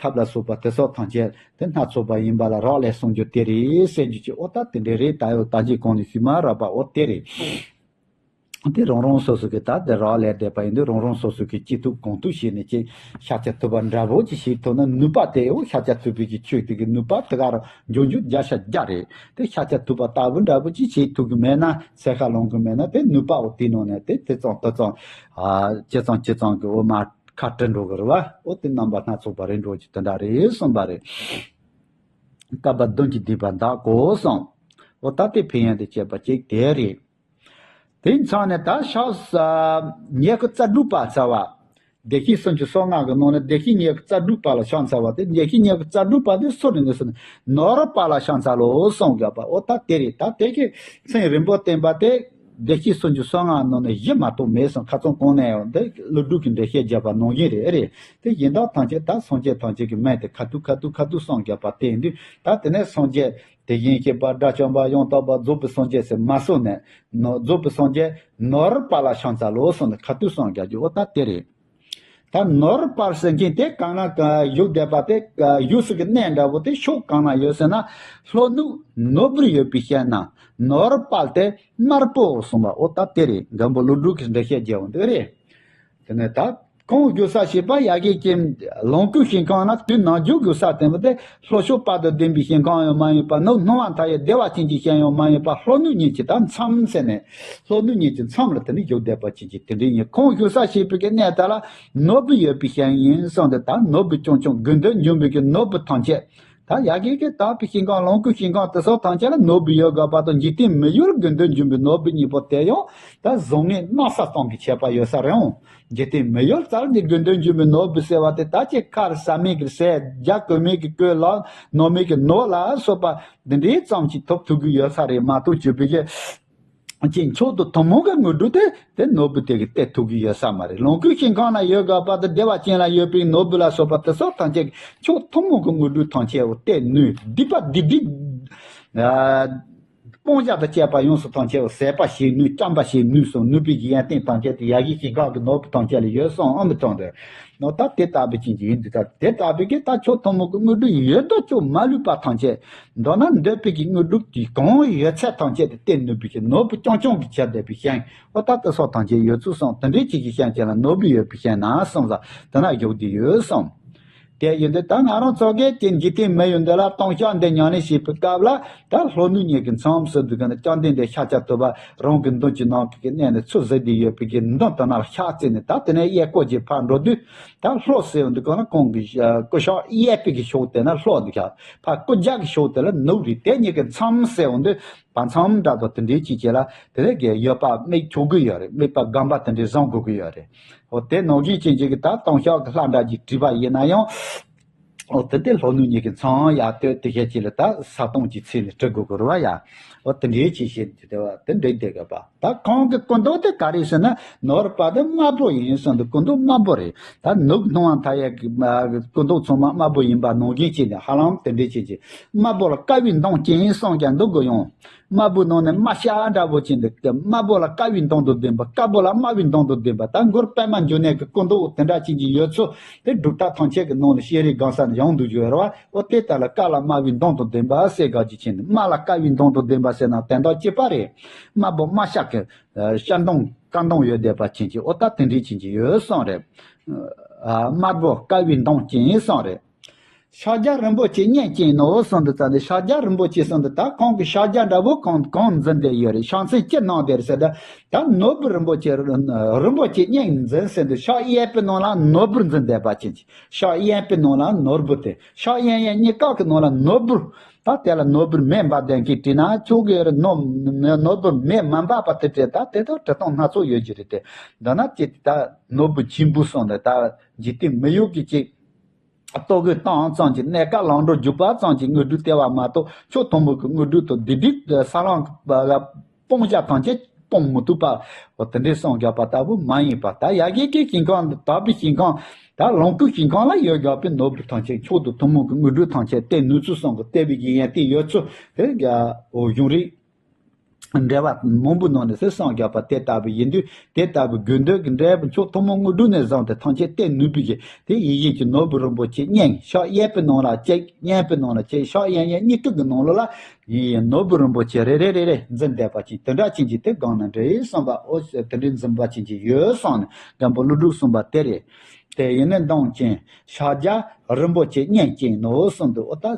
ཐབས་ལ་སོགས་པ་དེ་སོགས་ཐམས་ཅད་དེ་སྣ་ཚོགས་པ་ཡིན་པ་ལ་རག་ལས་གསུང་རྒྱུ་དེ་རེད་ཟེར་རྒྱུ་ཅིག་ཨོ་ད་དེ་འདྲ་རེད། ད་ཡོད་ད་ཅི་གོང་ནས་ཞུས་མ་རག་པ་ཨོ་དེ་རེད། དེ་རང་རང་སོ་སོ་གི་ད་དེ་རག་ལས་བསྡད་པ་ཡིན་དུས་རང་རང་སོ་སོ་གི་ཅི་ཐུབ་གང་ཐུབ་བྱས་ནས་ཅི་ཤཱཀྱ་ཐུབ་པ་འདྲ་པོ་ཅིག་བྱེད་ཐུབ་ན་ནུས་པ་དེ་འོ་ཤཱཀྱ་ཐུབ་པའི་གི་ཆོས་དེ་གི་ནུས་པ་དེ་ག་རང་འབྱུང་འགྱུར་བརྒྱ་ཆ་བརྒྱ་རེད། དེ་ཤཱཀྱ་ཐུབ་པ་ལྟ་བུ་འདྲ་པོ་ཅིག་བྱེད་ཐུབ་གི་མེད་ན་ཚད་ཁ་ལོངས་གི་མེད་ན་དེ་ནུས་པ་འོ་དེ་ནང་ནས་དེ་དེ་ཙམ་དེ་ཙམ་ཨ་ཅི་ཙམ་ཅི་ཙམ་གི་འོ་མ་ཁ་བྲི་འགྲོ་གི་རེད་བ། འོ་དེ་རྣམ་པ་སྣ་ཚོགས་པ་རེད་འགྲོ་གི་དེ་འདྲ་རེད་གསུངས་པ་རེད། བསྐལ་པ་བདུན་གྱི་སྡིག་པ་འདག་གོ་གསུངས། འོ་ད་དེ་ཕན་ཡོན་དེ་བྱེད་པ་གཅིག་དེ་རེད། དེ་མཚམས་ནས་ད་ཕྱག་ཉི་ཤུ་རྩ་དྲུག་པ་ཚར་བ། བདེ་གཤེགས་སུམ་ཅུ་སོ་ལྔ་གི་ནང་ནས་བདེ་གཤེགས་ཉི་ཤུ་རྩ་དྲུག་པ་ལ་ཕྱག་འཚལ་བ་དེ། བདེ་གཤེགས་ཉི་ཤུ་རྩ་དྲུག་པ་དེ་སུ་རེད་ཟེར་ན། ནོར་བུ་པ་ལ་ཕྱག་འཚལ་ལོ་གསུངས་ཡོད་པ། འོ་ད་དེ་རེད། ད་དེ་གི་མཚན་རིང་པོ་བསྟན་པ་དེ་བདེ་གཤེགས་སུམ་ཅུ་སོ་ལྔ་ནང་ནས་བཞི་མ་གཏོགས་མེད་གསུངས། ཁ་སང་གོང་ནས་ཡང་འདི་ཀླུ་སྒྲུབ་ཀྱི་འགྲེལ་བཤད་བརྒྱབ་པ་ནང་བཞིན་རེད། རེད། དེ་གཞན་དག་ཐམས་ཅད་ད་སངས་རྒྱས་ཐམས་ཅད་ཀྱི་མིང་དེ་ཁ་ཐུག་ཁ་ཐུག་ཁ་ཐུག་གསུངས་ཡོད་པ་དེ་ཡིན་དུས། ད་དེ་ནས་སངས་རྒྱས་དེ་བཞིན་གཤེགས་པ་དགྲ་བཅོམ་པ་ཡང་དག་པ་རྫོགས་པའི་སངས་རྒྱས་ཟེར་མ་གསུངས་ནས། ནོ་རྫོགས་པའི་སངས་རྒྱས་ནོར་བུ་པ་ལ་ཕྱག་འཚལ་ལོ་གསུངས་ནས་ཁ་ཐུག་གསུངས་ཡོད་རྒྱུ། འོ་ད་དེ་རེད། ད་ནོར་བུ་པ་ཟེར་མཁན་དེ་གང་ན་གང་བཞུགས་བསྡད་པ་དེ། བཞུགས་སའི་གི་གནས་འདྲ་པོ་དེ་ཕྱོགས་གང་ན་ཡོད་ཟེར་ན། ལྷོ་ནུབ་ནོར་བུར་ཡོད་པའི་ཞིང་ན་ནོར་བུ་པ་དེ་དམར་པོ་གསུངས་པ། འོ་ད་དེ་རེད། མགོན་པོ་ཀླུ་སྒྲུབ་ཀྱིས་འགྲེལ་བཤད་རྒྱག་འོང་དེ་རེད། དེ་ནས་ད་ཁོང་བཞུགས་ས་ཞེས་པ་ཡ་གི་ཀྱི་ལོངས་སྐུའི་ཞིང་ཁམས་ན་དུས་ནམ་རྒྱུན་བཞུགས་ས་དེ་མོ་དེ་ལྷོ་ཕྱོགས་དཔལ་དུ་ལྡན་པའི་ཞིང་ཁམས་ཡང་མ་ཡིན་པ། ནུབ་སྣང་བ་མཐའ་ཡས་བདེ་བ་ཅན་གྱི་ཞིང་ཡང་མ་ཡིན་པ། ལྷོ་ནུབ་གཉིས་ཀྱི་ད་མཚམས་ཟེར་ནས། ལྷོ་ནུབ་གཉིས་ཀྱི་མཚམས་ལ་དེ་ནི་བཞུགས་བསྡད་པ་ཅན་གྱི་དེ་འདྲའི་ཉིད། ཁོང་བཞུགས་ས་ཞེས་པའི་གི་གནས་དེ་ལ་ནོར་བུ་ཡོད་པའི་ཞིང་ཡིན་གསུངས་ཏེ། ད་ནོར་བུ་རྐྱང་རྐྱང་དགོས་འདོད་འབྱུང་བའི་གི་ནོར་བུ་ཐམས་ཅད། ད་ཡ་གི་གི་དག་པའི་ཞིང་ཁམས་ལོངས་སྐུའི་ཞིང་ཁམས་དེ་སོགས་ཐམས་ཅད་ལ་ནོར་བུ་ཡོད་དགོས་པ་དང་། འཇིག་རྟེན་མི་ཡུལ་དགོས་འདོད་འབྱུང་བའི་ནོར་བུ་གཉིས་པོ་དེ་ཡང་ད་བཟང་ངན་སྣང་ས་ཙམ་གྱི་ཁྱད་པར་ཡོད་ས་རེད་འོང་། འཇིག་རྟེན་མི་ཡུལ་རྩ་ལ་ནི་དགོས་འདོད་འབྱུང་བའི་ནོར་བུ་ཟེར་བ་དེ་ད་ཅིག་ཁར་ཟ་མི་གི་ཟས། རྒྱག་གོས་མི་གི་གོས། ལག་ན་མི་གི་ནོར་ལ་སོགས་པ་འདི་འདྲའི་ཙམ་ཅིག་ཐོབ་ཐུབ་ཀྱི་ཡོད་ས་རེད་མ་གཏོགས། བཅོས་པའི་གི་ཅིག་མཆོག་ཏུ་ཐུན་མོང་གི་དངོས་གྲུབ་དེ་དེ་ནོར་བུ་དེ་གིས་སྟེར་ཐུབ་ཀྱི་ཡོད་ས་མ་རེད། ལོངས་སྐུའི་ཞིང་ཁམས་ན་ཡོད་དགོས་པ་དང་། བདེ་བ་ཅན་ལ་ཡོད་པའི་ནོར་བུ་ལ་སོགས་པ་དེ་སོགས་ཐམས་ཅད་མཆོག་ཐུན་མོང་གི་དངོས་གྲུབ་ཐམས་ཅད་འོ་སྟེར་ནུས། སྡིག་པ་སྡིག་སྒྲིབ་ཨ་སྤང་བྱ་དང་བཅས་པ་ཡོངས་སུ་ཐམས་ཅད་འོ་ཟད་པ་བྱེད་ནུས། སྐྱོབ་པ་བྱེད་ནུས་སོ། ནུས་པའི་གི་ཡོན་ཏན་ཐམས་ཅད་དེ་ཡ་གི་ཞིང་ཁམས་ཀྱི་ནོར་བུ་ཐམས་ཅད་ལ་ཡོད་གསུངས་ཨ་མི་གཙང་དུ། ནོ་ད་དེ་ལྟ་བུ་ཅན་གྱི་ཡིན་དུས། ད་དེ་ལྟ་བུའི་གི་ད་མཆོག་ཐུན་མོང་གི་དངོས་གྲུབ་ཡོད་དོ་ཅོག་མ་ལུས་པ་ཐམས་ཅད། མདོར་ན་འདོད་པའི་གི་དངོས་གྲུབ་དེ་གང་ཡོད་ཚད་ཐམས་ཅད་དེ་སྟེར་ནུས་པའི་གི་ནོར་བུ་རྐྱང་རྐྱང་གིས་ཁྱབ་བསྡད་པའི་ཞིང་། འོ་ད་དེ་སོགས་ཐམས་ཅད་ཡོད་ཚུལ་གསུངས། དེ་འདྲའི་ཅིག་གི་ཞིང་ཅིག་ལ་ནོར་བུ་ཡོད་པའི་ཞིང་ན་གསུངས་ས་དེ་ན་བཞུགས་བསྡད་ཡོད་གསུངས། དེ་ཡིན་དུས་ད་ང་རང་ཚོ་གིས་དེ་འཇིག་རྟེན་མི་ཡུལ་འདི་ལ་ལྟུང་བཤགས་འདི་ཉམས་ལེན་བྱེད་པའི་སྐབས་ལ། ད་ལྷོ་ནུབ་གཉིས་ཀྱི་མཚམས་སུ་འདུག་གི་ན་བཅོམ་ལྡན་འདས་ཤཱཀྱ་ཐུབ་པ་རང་གི་མདུན་གྱི་ནང་གི་གནས་ནས་ཚུར་གཟིགས་ཏེ་ཡོད་པའི་གི་མདུན་དུ་ན་ཕྱག་བཙལ་ནས། ད་དེ་ནས་གཡས་སྐོར་གྱིས་ཕར་འགྲོ་དུས། ད་ལྷོ་ཟེར་འོང་དུས་གང་ན་ཁོང་གི་སྐུ་ཤོག་གཡས་པའི་གི་ཕྱོགས་དེ་ན་ལྷོ་འདུག་ཤག་ཕར་སྐུ་རྒྱབ་ཀྱི་ཕྱོགས་དེ་ལ་ནུབ་རེད། དེ་གཉིས་ཀྱི་མཚམས་ཟེར་འོང་དུས་བར་མཚམས་འདྲ་དང་དེ་འདྲའི་ཅིག་ཅིག་ལ་དེ་ནས་གི་ཡོད་པ་མིག་ཆོག་གི་ཡོད་རེད། མིག་པ་སྒམ་པ་དེ་འདྲའི་བཟུང་དགོས་ཀྱི་ཡོད་རེད། འོ་དེ་ནང་བཞིན་ཅན་ཅིག་གི་ད་ལྟུང་བཤགས་ཀྱི་ལྷ་འདྲ་ཅིག་བྲིས་པ་ཡིན་ན་ཡང་། འོ་དེ་དེ་ལྷོ་ནུབ་གཉིས་ཀྱི་མཚམས་ཡར་སྟོད་དེ་ཤེད་ཅིག་ལ་ད་ས་སྟོང་གི་ཚིག་ནས་བྲི་དགོས་ཀྱི་རེད་བ་ཡ། འོ་དེ་འདྲའི་ཅིག་བྱེད་དེ་བ་དེ་འདྲའི་བསྡད་དགོས་པ། ད་ཁོང་གི་སྐུ་མདོག་དེ་ག་རེ་ཟེར་ན་ནོར་བུ་པ་དེ་དམར་པོ་ཡིན་གསུངས་འདུག་སྐུ་མདོག་དམར་པོ་རེད། ད་ནུབ་སྣང་བ་མཐའ་ཡས་ཀྱི་སྐུ་མདོག་ཚང་མ་དམར་པོ་ཡིན་པ་ནང་བཞིན་བྱས་ནས་ཧ་ལམ་དེ་འདྲའི་བྱས་ཀྱི། དམར་པོ་ལ་དཀར་བའི་མདངས་ཅན་གསུངས་ཀྱང་འདུག་གོ་ཡང་། དམར་པོའི་ནང་ནས་དམར་ཤ་འདྲ་པོ་ཅན་འདུག་དམར་པོ་ལ་དཀར་བའི་མདངས་དང་ལྡན་པ། དཀར་པོ་ལ་དམར་བའི་མདངས་དང་ལྡན་པ། ད་མགུར་པདྨ་འབྱུང་གནས་ཀྱི་སྐུ་མདོག་དེ་འདྲ་ཅན་གྱི་ཡོད་ཚུལ་དེ་སྒྲུབ་ཐབས་ཐམས་ཅད་ཀྱི་ནང་ལ་ཤེས་རིག་གང་ས་ནས་ཡོང་འདུག་ཡོད་རེད་བ། འོ་དེ་ལྟར་ལ་དཀར་ལ་དམར་བའི་མདངས་དང་ལྡན་པ་ཟེར་ག་ཅིག་ཕྱིན་ནས། དམར་ལ་དཀར་བའི་མདངས་དང་ལྡན་པ་ཟེར་ན་དོན་དག་གཅིག་པ་རེད། དམར་པོ་དམར་ཤ་གི་ཤ་མདངས་དཀར་མདངས་ཡོད་བསྡད་པ་ཅན་གྱི། འོ་ད་དེ་འདྲའི་ཅན་གྱི་ཡོད་གསུངས་རེད། དམར་པོ་དཀར་བའི་མདངས་ཅན་གསུངས་རེད། ཕྱག་རྒྱ་རིན་པོ་ཆེ་སྙན་ཅན་ནོ་གསུངས་འདུག་ཙང་ནས། ཕྱག་རྒྱ་རིན་པོ་ཆེ་གསུངས་འདུག་ད་ཁོང་གི་ཕྱག་རྒྱ་འདྲ་པོ་གང་གང་འཛིན་བསྡད་ཡོད་རེད། ཕྱག་མཚན་ཅི་གནང་བསྡད་རེད་ཟེར་ན། ད་ནོར་བུ་རིན་པོ་ཆེ་རིན་པོ་ཆེ་སྙན་འཛིན་ཟེར་འདུག་ཕྱག་གཡས་པའི་ནང་ལ་ནོར་བུར་འཛིན་བསྡད་པ་ཅན་གྱི། ཕྱག་གཡས་པའི་ནང་ལ་ནོར་བུ་དེ། ཕྱག་གཡོན་གཡོན་གཉིས་ཀ་གི་ནང་ལ་ནོར་བུ། ད་དེ་ལ་ནོར་བུར་མེ་འབར་ལྡན་གྱི་བྲིས་ན་ཆོག་གི་རེད། ནོར་ནོར་བུར་མེ་མ་འབར་བ་དེ་བྲིས། ད་དེ་དག་བྲི་སྟངས་སྣ་ཚོགས་ཡོད་ཀྱི་རེད་དེ། འདི་ན་ཅིག་ད་ནོར་བུ་ཆེན་པོ་གསུངས་ནས། ད་འཇིག་རྟེན་མི་ཡུལ་གྱི་ཅིག་ལྟོ་གོས་བཏང་ཙམ་གྱིས། གནས་སྐབས་ལམ་འགྲོ་རྒྱུག་པ་ཙམ་གྱིས་དངོས་གྲུབ་སྟེར་བ་མ་གཏོགས། མཆོག་ཐུན་མོང་གི་དངོས་གྲུབ་དང་བདེ་སྡུག་ས་ལམ་སྤང་བྱ་ཐམས་ཅད་སྤོང་མི་ཐུབ་པ། འོ་དེ་འདྲའི་གསུངས་བཞག་པ་ལྟ་བུ་མ་ཡིན་པ། ད་ཡ་གི་གི་ཞིང་ཁམས་དག་པའི་ཞིང་ཁམས། ད་ལོངས་སྐུའི་ཞིང་ཁམས་ལ་ཡོད་བཞག་པའི་ནོར་བུ་ཐམས་ཅད། མཆོག་ཏུ་ཐུན་མོང་གི་དངོས་གྲུབ་ཐམས་ཅད་སྟེར་ནུས་ཚུལ་གསུང་གི། སྟེར་བའི་གི་ཡོན་ཏན་ཡོད་ཚུལ་དེ་ཡ་འོ་གཞུང་རིགས། འགྲེལ་པ་མང་པོའི་ནང་ནས་ཟེར་གསུངས་བཞག་པ་དེ་ལྟ་བུ་ཡིན་དུས། དེ་ལྟ་བུའི་དགོས་འདོད་ཀྱི་འབྲས་བུ་མཆོག་ཐུན་མོང་དངོས་གྲུབ་ནས་བཟུང་སྟེ་ཐམས་ཅད་སྟེར་ནུས་པའི་གི་དེ་ཡིད་བཞིན་གྱི་ནོར་བུ་རིན་པོ་ཆེ་སྙན། ཕྱག་གཡས་པའི་ནང་ལ་གཅིག་གཡོན་པའི་ནང་ལ་གཅིག་ཕྱག་གཡོན་གཡོན་གཉིས་ཀ་གི་ནང་ལོགས་ལ་ཡིད་བཞིན་ནོར་བུ་རིན་པོ་ཆེ་རེ་རེ་རེ་རེ་འཛིན་བསྡད་པ་ཅན། དེ་འདྲ་ཅན་གྱི་དེ་གང་ན་འདྲ་ཡིན་བསམ་པ། འོ་དེ་འདྲའི་འཛིན་པ་ཅན་གྱི་ཡོད་བསམ་ནས་མགོན་པོ་ཀླུ་སྒྲུབ་གསུངས་པ་དེ་རེད། དེ་ཡིན་ནས་མདངས་ཅན་ཕྱག་རྒྱ་རིན་པོ་ཆེ་སྙན་ཅན་ནོ་གསུངས་འདུག་འོ་ད།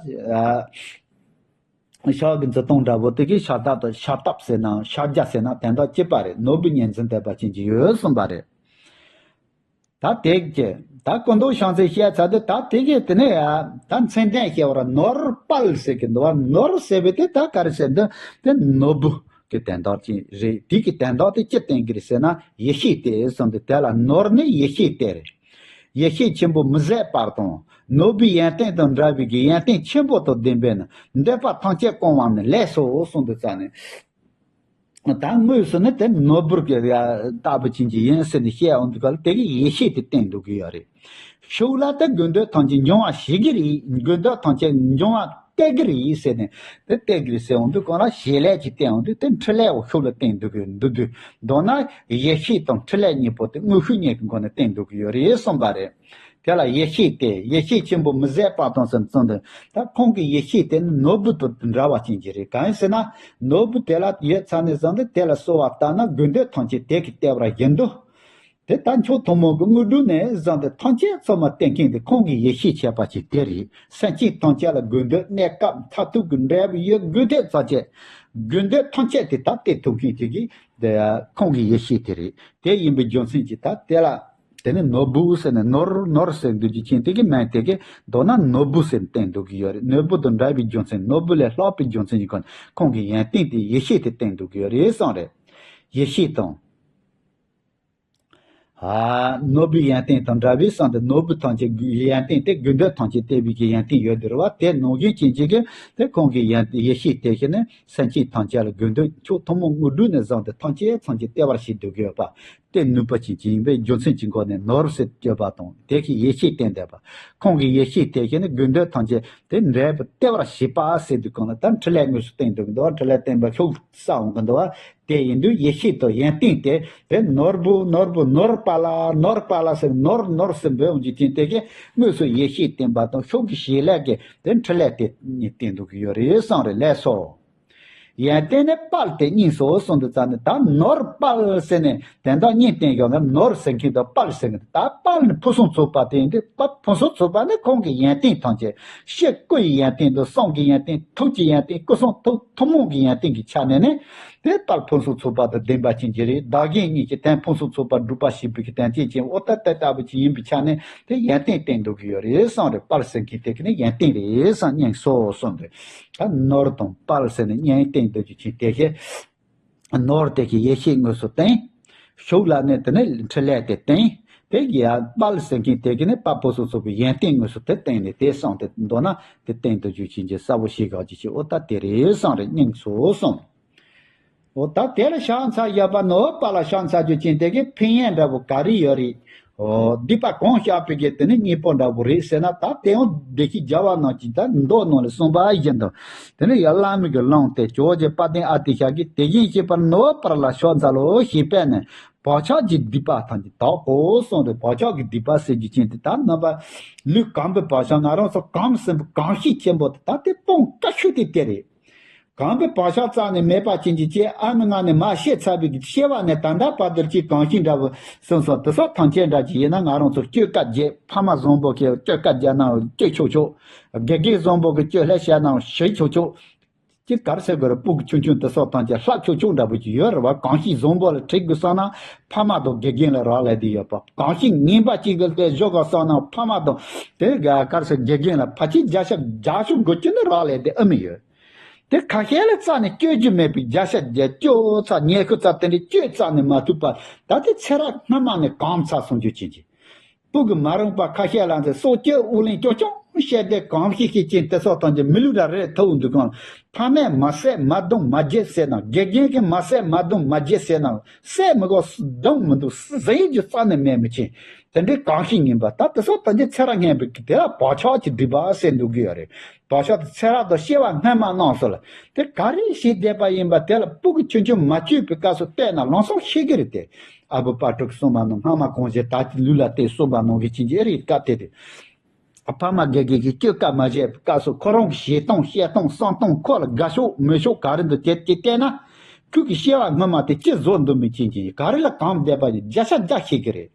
ཕྱག་གི་འཛིན་སྟངས་འདྲ་པོ་དེ་གིས་ཕྱག་རྒྱ་དང་ཕྱག་ཐབས་ཟེར་ན་ཕྱག་རྒྱ་ཟེར་ན་དོན་དག་གཅིག་པ་རེད། ནོར་བུ་སྙན་འཛིན་བསྡད་པ་ཅན་གྱི་ཡོད་གསུངས་པ་རེད། ད་དེ་གི་ད་སྐུ་མདོག་ཤང་ཚེ་བཤད་ཚར་དུས། ད་དེ་གི་དེ་ནས་ཡ་ད་མཚན་ལྡན་བཤད་པ་ར་ནོར་དཔལ་ཟེར་གི་འདུག་བ། ནོར་ཟེར་བའི་དེ་ད་ག་རེ་ཟེར་འདུག་དེ་ནོར་བུ་གི་དོན་དག་ཅིག་རེད། དེ་གི་དོན་དག་དེ་ཅི་བསྟན་གི་རེད་ཟེར་ན། ཡེ་ཤེས་དེ་གསུངས་འདུག་དེ་ལ་ནོར་ནི་ཡེ་ཤེས་དེ་རེད། ཡེ་ཤེས་ཆེན་པོ་མི་ཟད་པ་དང་། ནོར་བུའི་ཡོན་ཏན་དང་འདྲ་བའི་གི་ཡོན་ཏན་ཆེན་པོ་དང་ལྡན་པས་ན། འདོད་པ་ཐམས་ཅད་སྐོང་བ་ནི་ལེགས་སོ་གསུངས་འདུག་ཙ་ནས། ད་དངོས་སུ་ནི་དེ་ནོར་བུར་གྱི་ལྟ་བུ་ཅན་གྱི་ཡིན་ཟེར་ནས་བཤད་འོང་དུས་སྐབས་ལ། དེ་གི་ཡེ་ཤེས་དེ་བསྟན་འདུག་གི་ཡོད་རེད། ཤུགས་ལ་དེ་དགོས་འདོད་ཐམས་ཅད་འབྱུང་བ་བྱེད་ཀྱི་རེད། དགོས་འདོད་ཐམས་ཅད་འབྱུང་བ་སྟེར་གྱི་རེད་ཟེར་ནས། དེ་སྟེར་གྱི་རེད་ཟེར་འོང་དུས་སྐབས་ལ། བྱེད་ལས་ཀྱི་བསྟན་འོང་དུས་དེ་འཕྲིན་ལས་འོག་ཤུགས་ལ་བསྟན་འདུག་གི་འདུག་དུས། མདོར་ན་ཡེ་ཤེས་དང་འཕྲིན་ལས་གཉིས་པོ་དེ་དངོས་ཤུགས་གཉིས་ཀྱི་སྒོ་ནས་བསྟན་འདུག་གི་ཡོད་རེད་གསུངས་པ་རེད། དེ་ལ་ཡེ་ཤེས་དེ། ཡེ་ཤེས་ཆེན་པོ་མི་ཟད་པ་དང་ཟེར་ཙམ་དུ། ད་ཁོང་གི་ཡེ་ཤེས་དེ་ནི་ནོར་བུ་དང་འདྲ་བ་ཅན་གྱི་རེད། གང་ཡིན་ཟེར་ན། ནོར་བུ་དེ་ལ་ཡོད་ཚར་ནས་བཟུང་སྟེ་དེ་ལ་གསོལ་བ་བཏབ་ན་དགོས་འདོད་ཐམས་ཅད་དེ་གིས་སྟེར་བར་བཞིན་དུ། དེ་ལྟར་མཆོག་ཐུན་མོང་གི་དངོས་གྲུབ་ནས་བཟུང་སྟེ་ཐམས་ཅད་ཚང་མ་སྟེར་མཁན་དེ་ཁོང་གི་ཡེ་ཤེས་ཁྱད་པར་ཅན་དེ་རེད། སེམས་ཅན་ཐམས་ཅད་ལ་དགོས་འདོད་གནས་སྐབས་མཐར་ཐུག་གི་འབྲས་བུ་ཡོད་དགོས་འདོད་ཐམས་ཅད། དགོས་འདོད་ཐམས་ཅད་དེ་ད་སྟེར་ཐུབ་མཁན་དེ་གི་དེ་ཁོང་གི་ཡེ་ཤེས་དེ་རེད། དེ་ཡིན་པའི་རྒྱུ་མཚན་གྱིས་ད་དེ་ལ། དེ་ནི་ནོར་བུ་ཟེར་ནས། ནོར་ནོར་ཟེར་འདུག་རྒྱུ་ཅན་དེ་གི་མིང་དེ་གི་མདོར་ན་ནོར་བུ་ཟེར་བསྟན་འདུག་གི་ཡོད་རེད། ནོར་བུ་དང་འདྲ་བའི་རྒྱུ་མཚན། ནོར་བུ་ལས་ལྷག་པའི་རྒྱུ་མཚན་གྱི་སྒོ་ནས་ཁོང་གི་ཡོན་ཏན་དེ་ཡེ་ཤེས་དེ་བསྟན་འདུག་གི་ཡོད་རེད་གསུངས་རེད། ཡེ་ཤེས་དང་། ཨ། ནོར་བུའི་ཡོན་ཏན་དང་འདྲ་བའི་གསུངས་ཏེ། ནོར་བུ་ཐམས་ཅད་ཡོན་ཏན་དེ། དགོས་འདོད་ཐམས་ཅད་སྟེར་བའི་གི་ཡོན་ཏན་ཡོད་དེ་རེད་བ། དེ་ནང་བཞིན་ཅན་གཅིག་གི་དེ་ཁོང་གི་ཡོན་ཡེ་ཤེས་དེ་གི་ནི་སེམས་ཅན་ཐམས་ཅད་ལ་དགོས་འདོད་མཆོག་ཐུན་མོང་དངོས་གྲུབ་ནས་བཟུང་སྟེ་ཐམས་ཅད་ཐམས་ཅད་སྟེར་བར་བྱེད་འདོད་ཀྱི་ཡོད་པ། དེ་ནུས་པ་ཅན་གྱི་ཡིན་པའི་རྒྱུ་མཚན་གྱི་སྒོ་ནས་ནོར་ཟེར་བརྗོད་པ་དང་། དེ་གི་ཡེ་ཤེས་བསྟན་བསྡད་པ། ཁོང་གི་ཡེ་ཤེས་དེ་གི་ནི་དགོས་འདོད་ཐམས་ཅད་དེ་འབྲས་བུ་སྟེར་བར་བྱེད་པ་ཟེར་དུས་སྒང་ལ། ད་འཕྲིན་ལས་དངོས་སུ་བསྟན་འདུག་གི་འདུག་འཕྲིན་ལས་བསྟན་པ་ཤུགས་ས་འོང་གི་འདུག་བ། དེ་ཡིན་དུས་ཡེ་ཤེས་དང་ཡོན་ཏན་དེ། དེ་ནོར་བུ་ནོར་བུ་ནོར་དཔལ་ལ་ནོར་དཔལ་ལ་ཟེར། ནོར་ནོར་ཟེར་འབོད་འོང་རྒྱུ་ཅན་དེ་གི་དངོས་སུ་ཡེ་ཤེས་བསྟན་པ་དང་ཤུགས་ཀྱི་བྱེད་ལས་ཀྱི་དེ་འཕྲིན་ལས་དེ་གཉིས་བསྟན་འདུག་གི་ཡོད་རེད་གསུངས་རེད། ལགས་སོ། ཡོན་ཏན་ནི་དཔལ་དེ་གཉིས་སོ་གསུངས་འདུག་ཙ་ནས། ད་ནོར་དཔལ་ཟེར་ནས་དོན་དག་གཉིས་བསྟན་ཡོད་ན། ནོར་ཟེར་མཁན་དང་དཔལ་ཟེར་མཁན། ད་དཔལ་ནི་ཕུན་སུམ་ཚོགས་པ་དེ་ཡིན་ཏེ། དཔལ་ཕུན་སུམ་ཚོགས་པ་ནི་ཁོང་གི་ཡོན་ཏན་ཐམས་ཅད། ཕྱི་སྐུ་ཡི་ཡོན་ཏན་དང་། གསུང་གི་ཡོན་ཏན། ཐུགས་ཀྱི་ཡོན་ཏན། སྐུ་གསུང་ཐུགས་ཐུན་མོང་གི་ཡོན་ཏན་གྱི་ཆ་ནས་ནི་དེ་དཔལ་ཕུན་སུམ་ཚོགས་པ་དང་ལྡན་པ་ཅན་གྱི་རེད། བདག་གཞན་གཉིས་ཀྱི་དོན་ཕུན་སུམ་ཚོགས་པ་སྒྲུབ་པར་བྱེད་པའི་གི་དོན་བྱེད་ཅིང་། འོ་ད་དེ་ལྟ་བུ་ཅིག་ཡིན་པའི་ཆ་ནས་དེ་ཡོན་ཏན་བསྟན་འདུག་གི་ཡོད་རེད་གསུངས་རེད། དཔལ་ཟེར་མཁན་དེ་གི་ནི་ཡོན་ཏན་རེད་གསུངས། སྙན་སོ་གསུངས་འདུག་ད་ནོར་དང་དཔལ་ཟེར་ནས་གཉིས་བསྟན་འདུག་རྒྱུ་ཅན་དེ་གི། ནོར་དེ་གི་ཡེ་ཤེས་དངོས་སུ་བསྟན། ཤུགས་ལ་ནི་དེ་ནི་འཕྲིན་ལས་དེ་བསྟན། དེ་གི་ཡང་དཔལ་ཟེར་མཁན་དེ་གི་ནི་དཔལ་ཕུན་སུམ་ཚོགས་པའི་ཡོན་ཏན་དངོས་སུ་དེ་བསྟན་ནས། དེ་གསུངས་ཏེ་མདོར་ན་དེ་བསྟན་དུ་རྒྱུ་ཅན་གྱི་གསལ་པོ་ཞིག་ག་ཅི་ཅི། འོ་ད་དེ་རེད་གསུངས་རེད། སྙན་སོ་གསུངས། འོ་ད་དེ་ལ་ཕྱག་འཚལ་བཞག་པ་ནོར་དཔལ་ལ་ཕྱག་འཚལ་རྒྱུ་ཅན་དེ་གི་ཕན་ཡོན་འདྲ་པོ་ག་རེ་ཡོད་རེད། འོ་སྡིག་པ་གང་བཤགས་པའི་གི་དེ་ནི་གཉེན་པོ་འདྲ་པོ་རེད་ཟེར་ན། ད་དེ་ཡང་བདེ་གཤེགས་རྒྱལ་བ་རྣམས་ཀྱིས་ད་མདོ་ནང་ལ་གསུངས་པ་བཞིན་དུ། དེ་ནི་ཡང་བླ་མའི་གི་ལུང་དེ། ཇོ་བོ་རྗེ་དཔལ་ལྡན་ཨ་ཏི་ཤ་གིས། དེ་བཞིན་གཤེགས་པ་ནོར་དཔལ་ལ་ཕྱག་འཚལ་ལོ། ཞེས་པས་ནི་བག་ཆགས་ཀྱི་སྡིག་པ་ཐམས་ཅད་དག་གོ་གསུངས་ཏེ། བག་ཆགས་ཀྱི་སྡིག་པ་ཟེར་རྒྱུ་ཅན་དེ་ད་རྣམ་པ་ལུས་གོམས་པའི་བག་ཆགས། ང་རང་ཚོ་གོམས་ཟིན་པའི་གོམས་གཤིས་ཆེན་པོ་དེ་ད་དེ་སྤོང་དཀའ་ཤོས་དེ་དེ་རེད། གོམས་པའི་བག་ཆགས་རྩ་ནས་མེད་པ་ཅན་གྱི་ཅེས་ཨ་མའི་མངལ་ནས་མར་བཤད་ཚར་བའི་གི་སྐྱེ་བ་ནས་ད་ལྟ་བར་དུ་ཅིག་གོམས་གཤིས་འདྲ་པོ་སོང་སོང་། དེ་སོགས་ཐམས་ཅད་འདྲ་ཅིག་ཡིན་ན། ང་རང་ཚོ་སྤྱོད་དཀའ་བརྒྱབ། ཕ་མ་བཟང་པོ་གིས་སྤྱོད་དཀའ་བརྒྱབ་ན་སྤྱོད་ཆོག་ཆོག་དགེ་རྒན་བཟང་པོ་གིས་སྤྱོད་ལྷད་བྱས་ན་བྱེད་ཆོག་ཆོག་ཅིག་ག་རེ་ཟེར་དགོས་རེད། སྤུ་གུ་ཆུང་ཆུང་དེ་སོགས་ཐམས་ཅད་ལྷག་ཆོག་ཆོག་འདྲ་པོ་ཅིག་ཡོད་རེད་བ། གོམས་གཤིས་བཟང་པོ་ལ་ཁྲིད་དགོས་བསམ་ན་ཕ་མ་དང་དགེ་རྒན་ལ་རག་ལས་བསྡད་ཡོད་པ། གོམས་གཤིས་ངན་པ་ཅིག་གི་སླད་བཞག་དགོས་བསམ་ན་ཕ་མ་དང་དེ་ག་ག་རེ་ཟེར། དགེ་རྒན་ལ་ཕལ་ཆེར་བརྒྱ་ཆ་བརྒྱད་ཅུ་དགུ་བཅུ་ནི་རག་ལས་བསྡད་ཨ་མི་ཡོད། དེ་ཁ་ཤས་ལ་རྩ་ནས་སྤྱོད་རྒྱུ་མེད་པའི། བརྒྱ་ཆ་བརྒྱད་ཅུ་རྩ་ཉི་ཤུ་རྩ་དེ་འདྲའི་སྤྱོད་རྩ་ནས་མ་ཐུབ་པ། ད་དེ་ཚེ་རབས་སྔ་མ་ནས་གོམས་ཚར་སོང་རྒྱུ་ཅན་གྱི། སྤུ་གུ་མ་རུངས་པ་ཁ་ཤས་ལ་ཚེ་སྲོག་གཅོད་དབུགས་ལེན་རྐྱང་རྐྱང་བྱས་ཏེ་གོམས་གཤིས་ཤིག་ཅན་དེ་སོགས་ཐམས་ཅད་མི་ལུས་ར་རེད་ཐུག་འདུག་གམ། ཕ་མས་མ་བསད་མ་བརྡུངས་མ་བརྗེད་ཟེར་ན། དགེ་རྒན་གྱིས་མ་བསད་མ་བརྡུངས་མ་བརྗེད་ཟེར་ན། བསད་མི་དགོས། བརྡུངས་མི་འདུག་ཟེར་རྒྱུ་རྩ་ནས་མེད་མི་ཅན། དེ་འདྲའི་གོམས་གཤིས་ངན་པ། ད་དེ་སོགས་ཐམས་ཅད་ཚེ་རབས་སྔོན་པའི་གི་དེ་ལ་བག་ཆགས་ཀྱི་སྒྲིབ་པ་ཟེར་འདུག་གི་ཡོད་རེད། བག་ཆགས་དེ་ཚེ་རབས་དང་སྐྱེ་བ་སྔ་མ་རྣམས་སུ་ལ་དེ་ག་རེ་བྱས་བསྡད་པ་ཡིན་པ་དེ་ལ་སྤུ་གུ་ཆུང་ཆུང་མ་སྐྱེས་པའི་སྐབས་སུ་བལྟས་ན་ལམ་སང་ཤེས་ཀྱི་རེད་དེ། ཨ་བུ་དཔལ་སྤྲུལ་གསུངས་པ་ནང་སྔ་མ་གང་བྱས་ད་ཀྱི་ལུས་ལ་བལྟས་གསུངས་པ་ནང་གི་ཅིག་ཅིག་རེད་སྐབས་དེ་དེ། ཕ་མ་དགེ་རྒན་གྱིས་སྐྱོ་ག་མ་བྱས་པའི་སྐབས་སུ་ཁོ་རང་གི་བྱེད་སྟངས་བཤད་སྟངས་བསམ་སྟངས་ཁོ་ལ་དགའ་ཕྱོགས་མོས་ཕྱོགས་ག་རེ་འདུག་དེ་དེ་བལྟས་ན། ཁོ་གི་སྐྱེ་བ་སྔ་མ་དེ་ཅི་བཟོ་འདུག་མི་ཅན་གྱི་ག་རེ་ལ་གོམས་བསྡད་པ་ཡིན་བརྒྱ་ཆ་བརྒྱ་ཤེས་ཀྱི་རེད།